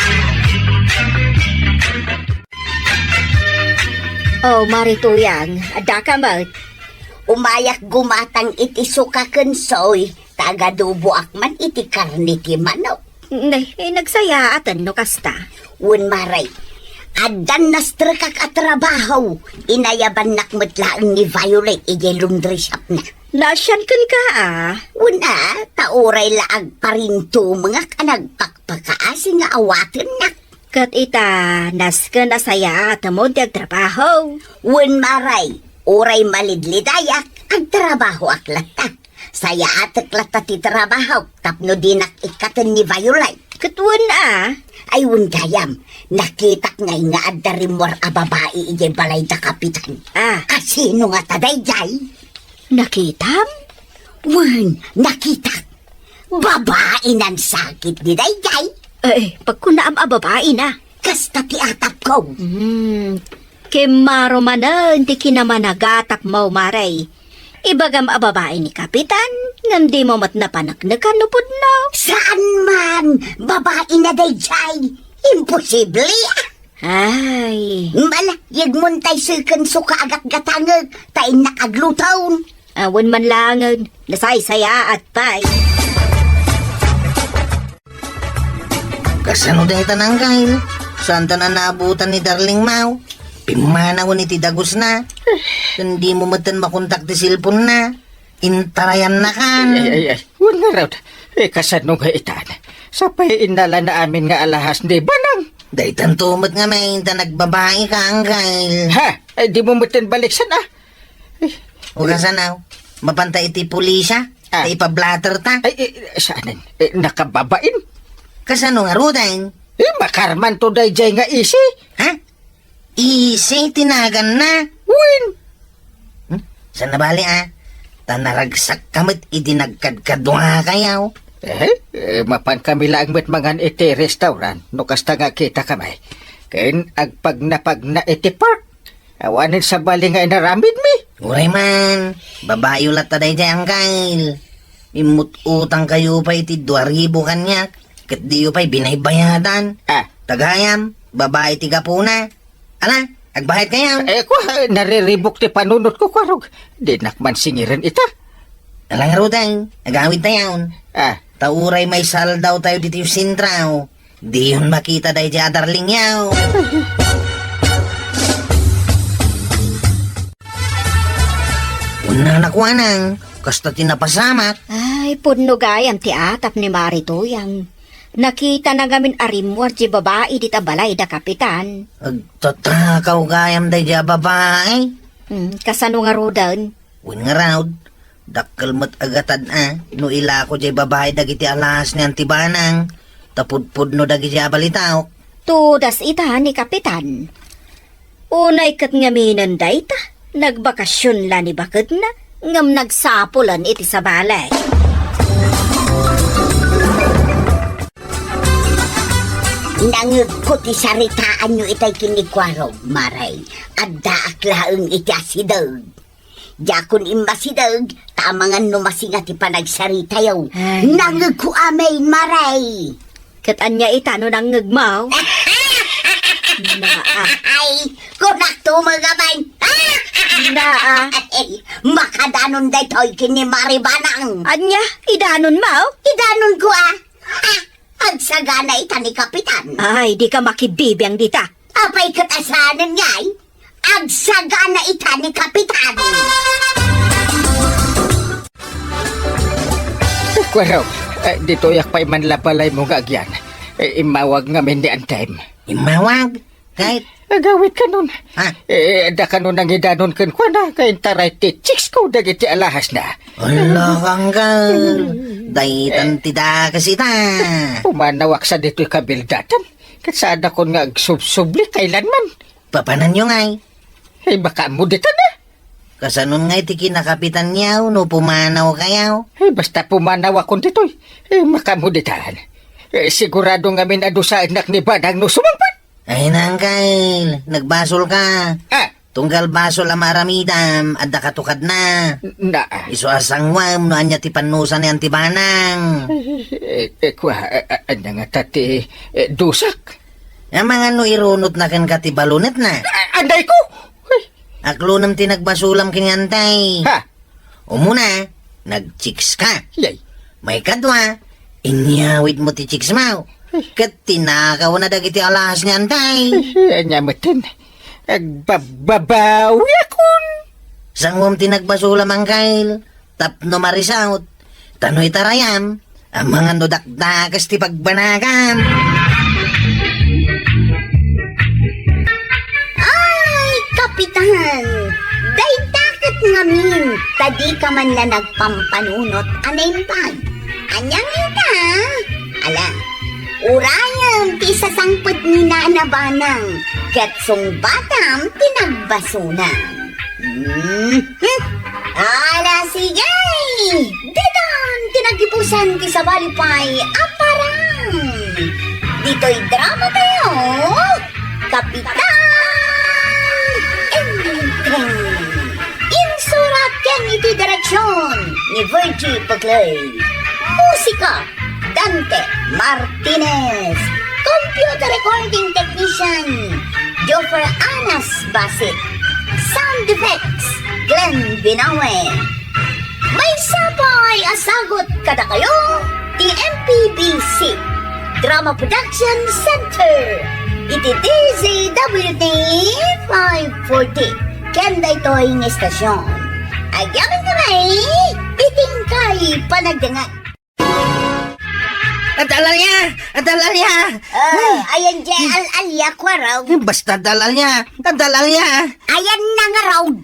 Oh, Mari Tuyang, adda ka met? Umayak gumatang iti suka ken soy, ta agaduboak man iti karne ti manok. Ne, eh, nagsayaaten no kasta. Wen, Mari, addan nastrekak a trabaho, inayabannak met laeng ni Violet idiay laundry shopna. Naasian kenka a? Wen a, ta uray la agparintumengak a nagpakpakaasi nga awatennak. Ket ita, nasken a sayaatemon ti agtrabaho. Wen, Mari, uray malidlidayak, agtrabahoak latta. Sayaatek latta ti trabahok tapno dinak ikkaten ni Violet. Ket wen a? Ay, wen gayam, nakitak ngay nga adda rimmuar a babai idiay balay da Kapitan. Ah. Asino ngata daydiay? Nakitam? Wen, nakitak. Babai nan sakit ni daydiay. Eh, pagkunaam a babai na. Kasta ti atapko. Hmm. Kimmaro manen ti kinamanagatapo, Mare. Ibagam a babai ni Kapitan, ngem dimo met napaneknekan no pudno. Saan man! Babaina daydiay! Imposible! Ay. Mala, yegmon tay seken suka agatgatangek, ta innak agluton. Awan man laengen, nasaysayaat pay. Kasano dayta, Angkel? Saanta a naabutan ni Darling Mau? Pimmanawen iti dagusna. Ken dimo metten makontak ti cellphone-na. Intarayannakan. Ay, ay, ay. Wen ngarud. Eh, kasano nga itan? Sapay innalana amin nga alahas ni Banang. Daytanto met ngamin ta nagbabaika, Angkel. Ha? Ay, dimo metten baliksan, ah. Eh, O kasano? Mapanta iti pulisya? Ah. Ay, ipablatter ta? Ay, eh, saanen? Eh, nakababain? Kasano ngaruden? Eh, makarmanto daydiay nga isi. Ha? Isi ti naganna? Wen. Hmm? Saan nabali, ah? Ta naragsak ka met idi nagkadkaduakayo. Eh, eh, mapan kami laeng met mangan iti restaurant no kasta nga kita kami. Ken agpagnapagna iti park. Awanen sabali nga inaramidmi. Uray man, babayo latta daydiay, Angkel. Immut-utang kayo pay iti dua ribu kaniak, ket diyo pay binaybayadan. Ah. Tagayam, babai ti gapuna. Ala, agbayad kayo. Eh, kua, nariribuk ti panunotko, kuarog. Dinak man singiren ita. Ala ngaruden, agawid tayon. Ah. Ta uray maisaldaw tayo ditoy sentrao. Diyon makita daydiay a darling yaw. Unana kuanang, kasta ti napasamak. Ay, pudno gayam ti atap ni Mari Tuyang. Nakitana ngamin a rimmuar ti babai dita balay da Kapitan. Agtatakaw gayam daydiay a babai. Hmm, kasano ngaruden? Wen ngarud, dakkel met a gatad-na no ilako diay babai dagiti alahas ni Auntie Banang, ta pudpudno dagiti a balitaok. Tudas ita ni Kapitan. Unay ket ngaminen dayta, nagbakasion la ni baketna, ngem nagsapulen iti sabali. Nangegko ti saritaanyo itay ken ni Kuarog, Mare. Addaak laeng iti asideg. Diakon immasideg, ta amangan no masinga ti panagsaritayo. Ay. Nangegko amin, Mare. Ket ania ita no nangngegmo? Naa. Ay, kunakto met amin. Naa. Ay, makadanon daytoy ken ni Mari Banang. Ania? Idanonmo? Idanonko, ah. Ah, agsagana ita ni Kapitan. Ay, dika makibibiang dita. Apay ket a saanen ngay? Agsagana ita ni Kapitan. Kuarog, eh, ditoyak pay man la balaymo nga agyan. Eh, immawag ngamin ni Antem. Immawag? Ket? Agawid kanon. Ha? Eh, adda kanon nangidanon kenkuana, kaintaray ti chicks ko dagiti alahasna. Ala, Angkel. Daytan ti dakes ita. Pumanawak sa ditoy kabildatan. Ket saanakon nga agsubsubli kailanman. Papananyo ngay? Ay, makaammo ditan, ah. Kasanon ngay ti kinakapitanyo no pumanawkayo? Ay, basta pumanawakon ditoy. Ay, makaammo ditan. Eh, sigurado ngamin a dusaennak ni Banang no sumangpet. Ay, Angkel, nagbasolka. Ah. Tunggal basol a maaramidam, adda katukadna. Na. Isu a sanguem no ania ti pannusa ni Auntie Banang. Eh, eh, kua, a-, a-, ania ngata ti, eh, dusak? Amangan no irunotna kenka ti balonetna. A-, anday ko? Ay. Aklonem ti nagbasolam ken ni Antay. Ha? Umuna, nagchicks ka. Yay. Maikadua, inyawidmo ti chicksmo. Ket tinakawna dagiti alahas ni Antay. Ay, ania metten? Agbababawiakon. Sanguem ti nagbasolam, Angkel. Tapno marisawt. Ta no itarayam, amangan no dakdakes ti pagbanagam. Ay, Kapitan! Dayta ket ngamin, ta dika man la nagpampanunot a naimbag. Ania ngata? Ala, urayem ti isasangpet ni Nana Banang, ket sungbatam ti nagbasolam. Hmm. Ala, sige! Ditan ti nagipusan ti sabali pay a parang. Ditoy drama tayo, Kapitan! Ton ni Virgie Paclay. Musika, Dante Martinez. Computer recording technician, Joffer Anas Basit. Sound effects, Glenn Binawe. Maysa pay a sagut kadakayo ti M P B C Drama Production Center iti D Z W T five forty. Ken daytoy nga istasyon, agyamankami iti inkay panagdengngeg. Adda al-alia! Adda al-alia! Ay, ayan diay al-alia, Kuarog. Basta adda al-alia! Adda al-alia! Ayanna ngarud.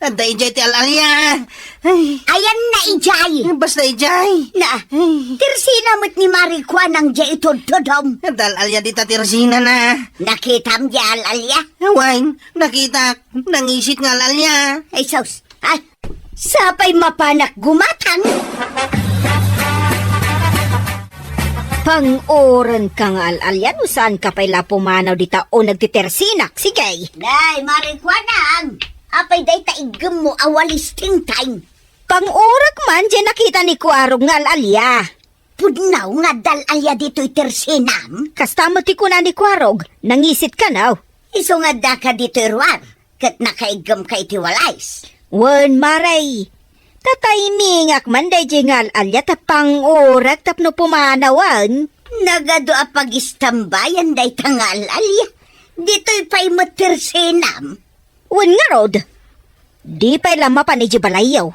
Adda idiay ti al-alia. Ay. Ayanna idiay. Basta idiay. Na, ay. Tersena met ni Mari Kuanang diay itudtudom. Adda al-alia dita tersenana. Nakitam diay al-alia? Wen, nakitak. Nangisit nga al-alia. Ay, sus. Ay, sapay mapanak gumatang. Pang-urenka nga al-alia no saanka pay la pumanaw dita uneg ti tersenak. Sige. Nay, Mari Kuanang. Apay dayta iggemmo a walis tingtang? Pang-urek man diay nakita ni Kuarog nga al-alia. Pudno nga adda al-alia ditoy tersenam? Kasta met ti kuna ni Kuarog, nangisit kano. Isu nga addaka ditoy ruar, ket nakaiggemka iti walis. Wen, Mari. Tataymingak man daydiay nga al-alia ta pang-urek tapno pumanawen. Nagadu a pagistambayan dayta nga al-alia. Ditoy pay met tersenam. Wen ngarud, di pay la mapan idiay balayyo.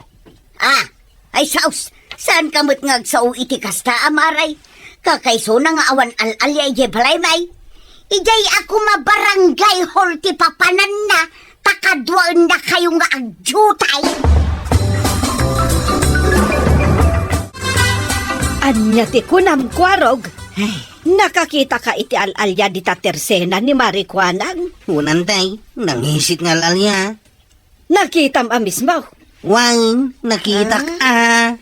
Ah, ay saos, saanka met nga agsao iti kasta a Mari? Kakaisuna nga awan al-alia idiay balaymi. Idiay a koma barangay hall ti papananna, ta kaduaennakayo nga agdiutay. Ania ti kunam, Kuarog? Ay. Nakakitaka iti al-alia dita tersena ni Mari Kuanang? Wen, Tay, nangisit nga al-alia. Nakitam a mismo? Wen, nakitak a.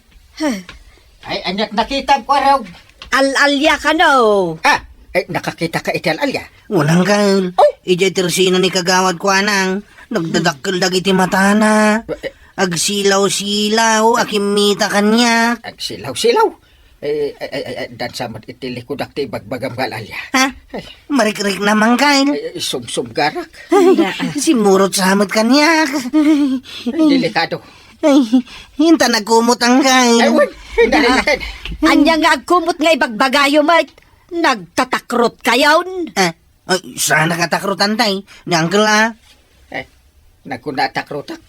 Ay, ania't nakitam, Kuarog? Al-alia kano? Ah, ay, nakakitaka iti al-alia? Wen, Angkel. Oh! Idiay tersena ni Kagawad Kuanang, nagdadakkel dagiti matana. Eh, eh. Agsilaw-silaw a kimmita kaniak. Agsilaw-silaw? Eh, ay, ay, ay, ay, dansa met iti likudak ti ibagbagam nga al-alia. Ha? Ay. Marikriknam, Angkel. Ay, ay, sumsumgarak. Ay, simmurot sa met kaniak. Ay. Delikado. Ay, inta nagkumot, Angkel. Ay, wen. Ay, dali, dali. Ania nga agkumot nga ibagbagayo met? Nagtatakrot kayon? Ah, ay, saanak a takrotan, Tay. Ni Angkel, ah. Eh, nagkuna a takrotak.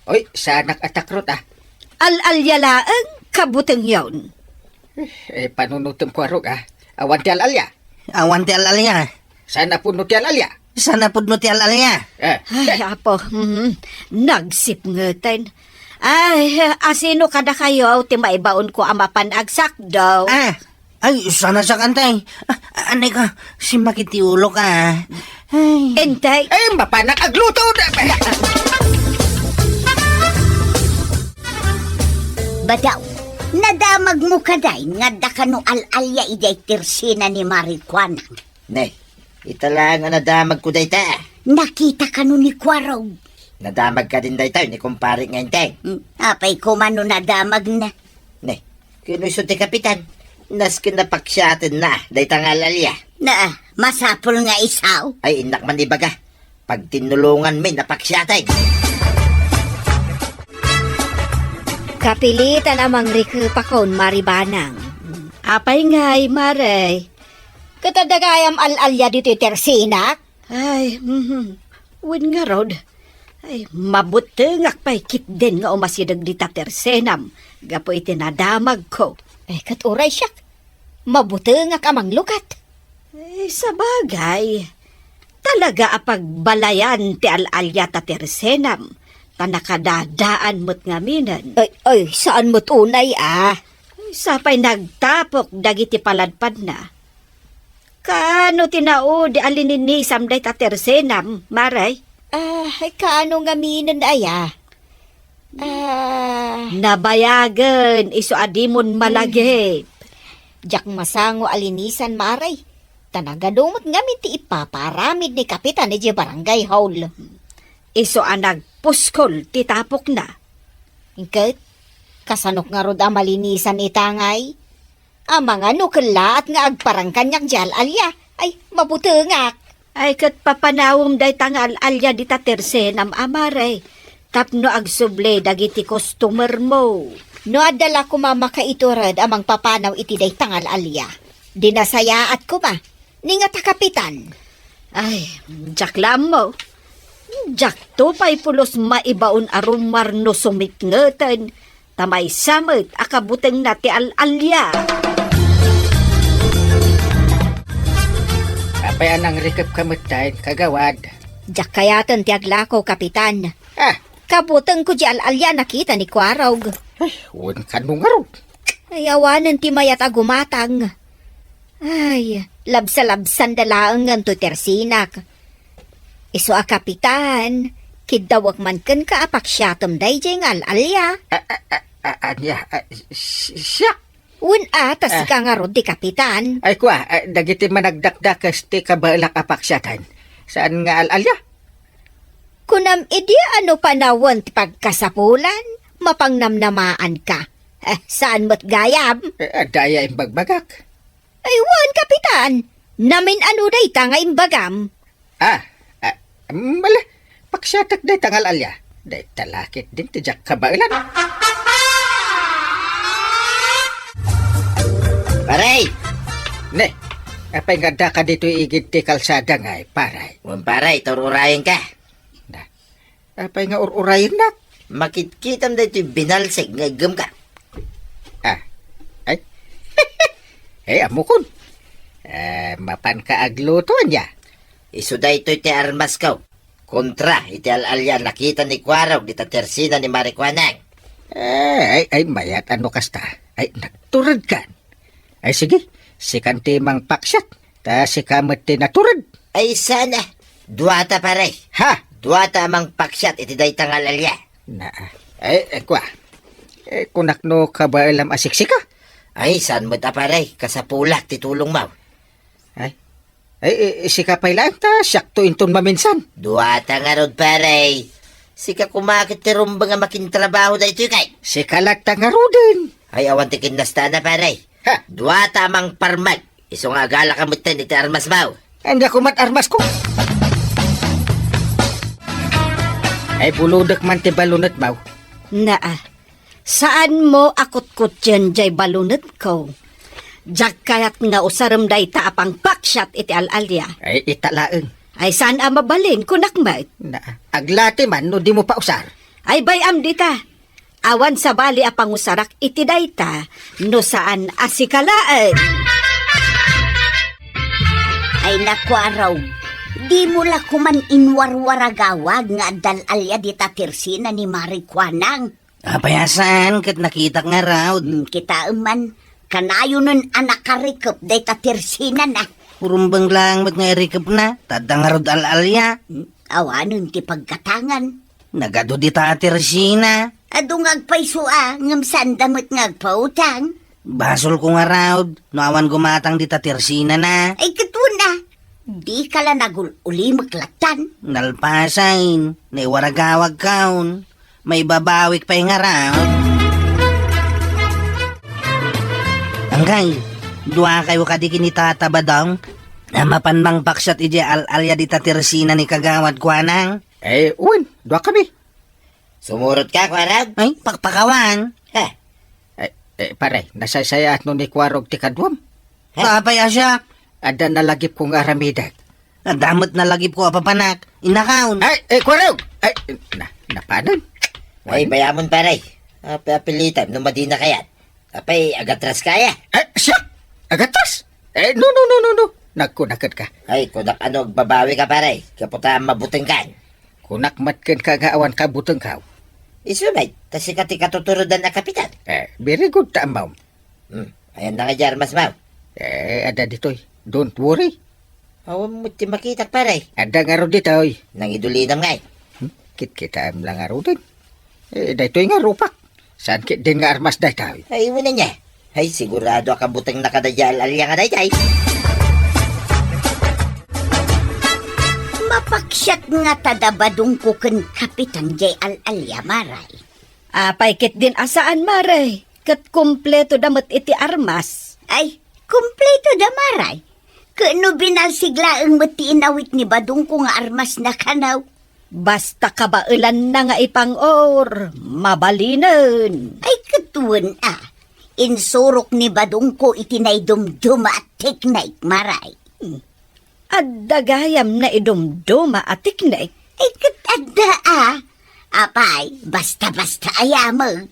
Oy, saanak a takrot, ah. Al-alia laeng, kabutengyon. Eh, panunotem, Kuarog, ah. Awan ti al-alia. Awan ti al-alia. Saan a pudno ti al-alia? Saan a pudno ti al-alia? Eh. Ay, apo, mhm. Nagsipngeten. Ay, asino kadakayo ti maibaonko a mapan agsakdo? Ah, ay, saan a sakan, Tay. Ah, anay ka, simmakit ti ulok, ah. Ay. Intay. Ay, mapanak agluto. Badaw, nadamagmo kadi nga adda kano al-alia idiay tersena ni Mari Kuanang? Ne, ita laeng a nadamagko dayta. Nakita kano ni Kuarog? Nadamag kadin dayta ni kumpare nga Inteng. Hmm, apay koma no nadamagna? Ne, ken no isu ti kapitan, nasken napaksiatenna dayta nga al-alia. Na, masapul nga isu? Ay, innak man ibaga. Pagtinnulonganmi napaksiaten. Kapilitan a mangrikepakon, Mari Banang. Apay ngay, Mari? Ket adda gayam al-alia ditoy tersenak? Ay, mhm. Wen ngarud. Ay, mabutengak pay ketdin nga umasideg dita tersenam gapu iti nadamagko. Ay, ket uray siak, mabutengak a manglukat. Eh, sabagay, talaga a pagbalayan ti al-alia ta tersenam, ta nakadadaan met ngaminen. Ay, ay, saan met unay, ah? Ay, sapay nagtapok dagiti paladpadna. Kaano ti naudi a lininisam dayta tersenam, Mari? Ah, ay, kaano ngaminen aya? Ah. Nabayagen isu a dimon malagip. Diak masango a linisan, Mari. Ta nagadu met ngamin ti ipaparamid ni Kapitan idiay barangay hall. Isu a nagpuskol ti tapokna. Ket, Kasanok ngarud a malinisan ita ngay? Amangan no kellaat nga agparang kaniak diay al-alia. Ay, mabutengak. Ay, ket papanawem dayta nga al-alia dita tersenam a, Mare, tapno agsubli dagiti customer mo. No adda la koma makaitured a mangpapanaw iti dayta nga al-alia, di nasayaat koma. Ni nga ta kapitan. Ay, diak la ammo. Diakto pay pulos maibaon a rummuar no sumitngeten ta maysa met a kabutengna ti al-alia. Apay a nangrikepka metten, kagawad? Diak kayaten ti aglako, kapitan. Ah. Kabutengko diay al-alia a nakita ni Kuarog. Ay, wen kano ngarud? Ay, awanen ti mayat a gumatang. Ay, labsalabsanda laengen toy tersinak. Isu a kapitan, kiddawek man kenka a paksiatem daydiay nga al-alia. A, a, a, a, ania? A, si-, siak? Wen a, ta Ah. sika ngarud ti kapitan. Ay, kua, a, dagiti managdakdakes ti kabaelak a paksiaten. Saan nga al-alia? Kunam idi a no panawen ti pagkasapulan, mapangnamnamaanka. Eh, saan met gayam? Eh, adda aya imbagbagak? Ay, wen, kapitan. Namin-ano dayta nga imbagam? Ah, ah, mala, paksiatek dayta nga al-alia. Dayta la ketdin ti diak kabaelan. Pare! Ne, apay nga addaka ditoy igid ti kalsada ngay, pare? Wen, pare, tur-urayenka. Na, apay nga ur-urayennak? Makitkitam daytoy binalsig nga iggemka. Ah, ay. Eh, ammokon. Eh, mapanka agluto, ania? Isu daytoy ti armasko. Kontra iti al-alia a nakita ni Kuarog dita tersina ni Mari Kuanang. Eh, ay, ay, mayat a no kasta. Ay, nagturedkan. Ay, sige, sikan ti mangpaksiat. Ta sika met ti natured. Ay, saan a. Duata, pare. Ha? Duata a mangpaksiat iti dayta nga al-alia. Na, eh, eh, kua. Eh, kunak no kabaelam a siksika? Ay, saan met a, pare. Kasapulak ti tulongmo. Ay, ay, eh, sika pay laeng ta siakto inton maminsan. Duata ngarud, pare. Sika koma ket ti rumbeng a makintrabaho daytoy kay. Sika latta ngaruden. Ay, awan ti kinnastana, pare. Ha? Duata a mangparmek. Isu nga agalaka metten iti armasmo. Ania koman armasko? Ay, bulodek man ti balunetmo. Naa, saanmo a kutkuttien diay balunetko. Diak kayat nga usarem dayta a pangpaksiat iti al-alia. Ay, ita laeng. Ay, saan a mabalin, kunak met. Na, aglati man no dimo pausar. Ay, bay-am dita. Awan sabali a pangusarak iti dayta, no saan a sika laeng. Ay, naku, Arog, dimo la koman inwarwaragawag nga adda al-alia dita tersina ni Mari Kuanang. Apay a saan ket nakitak ngarud. Hmm, kitaem man, kanayonen a nakarikep dayta tersinana. Rumbeng laeng met nga irikepna, ta adda ngarud al-alia. Hmm, awanen ti paggatangan. Nagadu dita a tersina. Adu nga agpayso a, ngem saanda met nga agpautang. Basolko ngarud, no awan gumatang dita tersinana. Ay, ket wen a, dika la nagul-ulimek lattan. Nalpasen, naiwaragawagkon. Maibabawik pay ngarud. Angkay, duakayo kadi ken ni Tata Badong a mapan mangpaksiat idiay al-alia dita tersina ni Kagawad Kuanang? Eh, wen, duakami. Sumurotka, Kuarog? Ay, pakpakawan. Ha? Eh, eh, pare, nasaysayaat no ni Kuarog ti kaduam? Ha? Apay a siak? Adda nalagipko nga aramidek. Adda met nalagipko a papanak. Innakon. Ay, eh, Kuarog! Ay, na, napanen. Ay, bayamon, pare. Apay apilitan no madina kayat? Apay, agatraska aya? Eh, siak! Agatras? Eh, no, no, no, no, no. Nagkunaket ka. Ay, kunak ano agbabawika, pare. Gapu ta mabutengkan. Kunak met kenka nga awan kabutengkaw. Isu met, ta sika ti katuturodan a kapitan. Eh, very good ta ammom. Hmm, ayan na nga diay armasmo. Eh, adda ditoy. Don't worry. Awan met ti makitak, pare. Adda ngarud ditoy. Nangidulinam ngay. Hmm? Kitkitaem la ngaruden. Eh, daytoy nga rupak. Saan ketdin nga armas daytoy? Ay, wen ania. Ay, sigurado a kabutengna kadagidiay al-alia nga daydiay. Mapaksiat ngata da Badongko ken Kapitan diay al-alia, Mare. Apay ketdin a saan, Mare? Ket kumpleto da met iti armas. Ay, kumpleto da, Mare. Ket no binalsig laeng met ti inawit ni Badongko nga armas na kano. Basta kabaelanna nga ipang-or, mabalinen. Ay, ket wen a. Insurok ni Badongko iti naidumduma a teknik, Mare. Hmm. Adda gayam naidumduma a teknik? Ay, ket adda a. Apay, basta-basta aya met.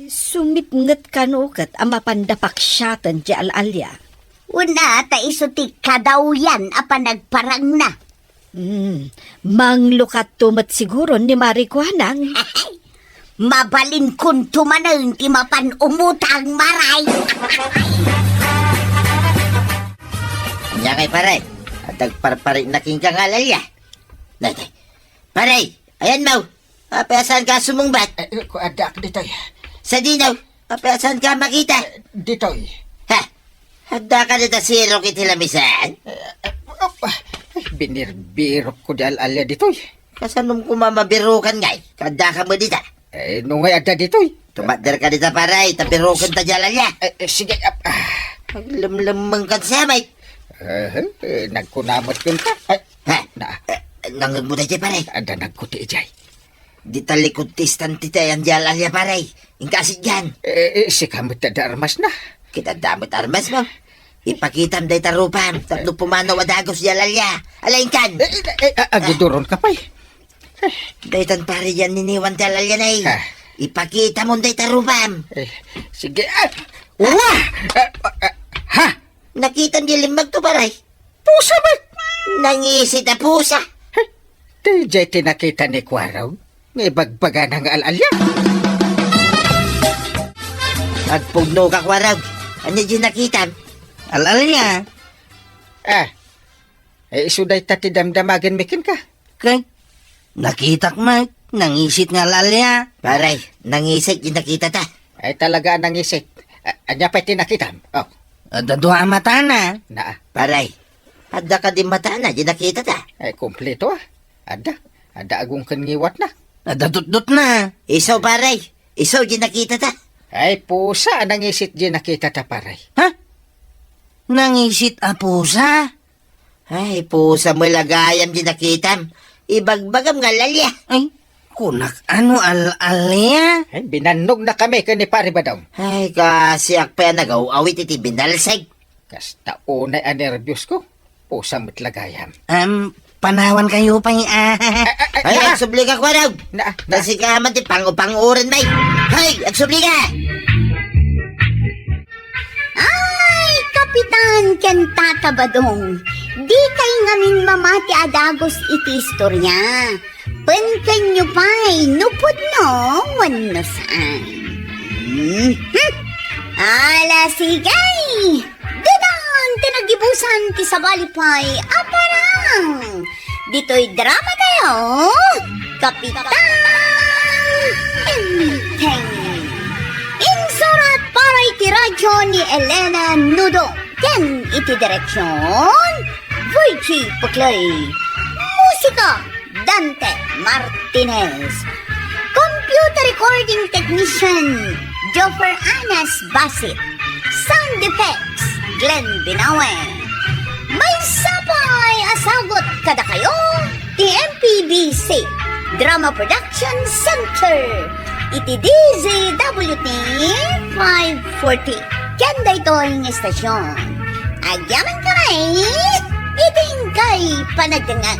Sumipnget kano ket a mapanda paksiaten ti al-alia. Wen a, ta isu ti kadawyan a panagparangna. Hmm, manglukatto met siguro ni Mare Kuanang. Mabalinkonto manen ti mapan umutang, Mare. Ania ngay, pare? Adda agparpari na kenka nga al-alia. Nay, nay. Pare, ayanmo. Apay a saanka a sumungbat? Eh, eh, ku-, addaak ditoy. Sadino? Apay a saanka a makita? Eh, ditoy. Ha? Addaka dita sirok iti lamisan? Eh, eh, op, ah, binirbirokko di al-alia ditoy. Kasanom koma mabirokan ngay? Addaka met dita? Eh, no ngay adda ditoy? Tumakderka dita, pare, ta birokenta di al-alia. Eh, eh, sige, ap-, ah. Aglemlemmengkan sa met. Eh, eh, nagkuna met kenka. Ay, Ha? Na. Eh, nangngegmo daydiay, pare? Adda nagkuti idiay. Dita likod ti istante ayan di al-alia, pare. Inka a sitgan. Eh, eh, sika met adda armasna. Ket adda met armasmo. Ipakitam dayta rupam tapno pumanaw a dagus di al-alia. Ala, inkan. Eh, eh, eh, a-, agiduronka pay. Daytan, pare, di anniniwan ti al-alia, nay. Ha? Ipakitamon dayta rupam. Eh, sige, ah. Wah! Ah, ah, ah, ha? Nakitam di lemmagto, pare. Pusa met! Nangisit a pusa. Heh, daydiay ti nakita ni Kuarog nga ibagbagana nga al-alia. Agpugnoka, Kuarog. Ania di nakitam? Al-alia. Ah, eh, isu dayta ti damdamagenmi kenka. Ket nakitak met, nangisit nga al-alia. Pare, nangisit di nakitata. Ay, talaga a nangisit. A-, ania pay ti nakitam? Oh. Adda dua a matana. Naa. Pare, adda kadi matana di nakitata? Ay, kumpleto, ah. Adda. Adda agong ken ngiwatna. Adda tutdotna. Isu, pare. Isu di nakitata. Ay, pusa a nangisit di nakitata, pare. Ha? Nangisit a pusa? Ay, pusa met la gayam di nakitam. Ibagbagam nga al-alia. Ay, kunak, ano al-alia? Ay, binannogna kami ken ni Pare Badong. Ay, kasiak pay a nagaw-awit iti binalsig. Kasta unay a nerbios ko. Pusa met la gayam. Em, panawan kayo pay, ah. Ay, ay, ay, ay, ah! Agsubli ka, Kuarog. Na, na. Kasi ka man ti pangupanguran, bay. Hay, agsubli ka! Ay, Kapitan ken Tata Badong, dikay ngamin mamati a dagus iti istoria. Penkenyo pay no pudno wenno saan. Mhm. Ala, sige! Ditan ti nagibusan ti sabali pay a parang. Ditoy drama tayo, Kapitan Enteng. Insurat para iti radyo ni Elena Nudo ken iti direksyon, Virgie Puclay. Musika, Dante Martinez. Computer recording technician, Joffer Anas Basit. Sound effects, Glenn Binawe. Maysa pay a sagut kadakayo ti M P B C Drama Production Center iti D Z W T five forty. Ken daytoy nga istasyon, agyamankami iti inkay panagdengngeg.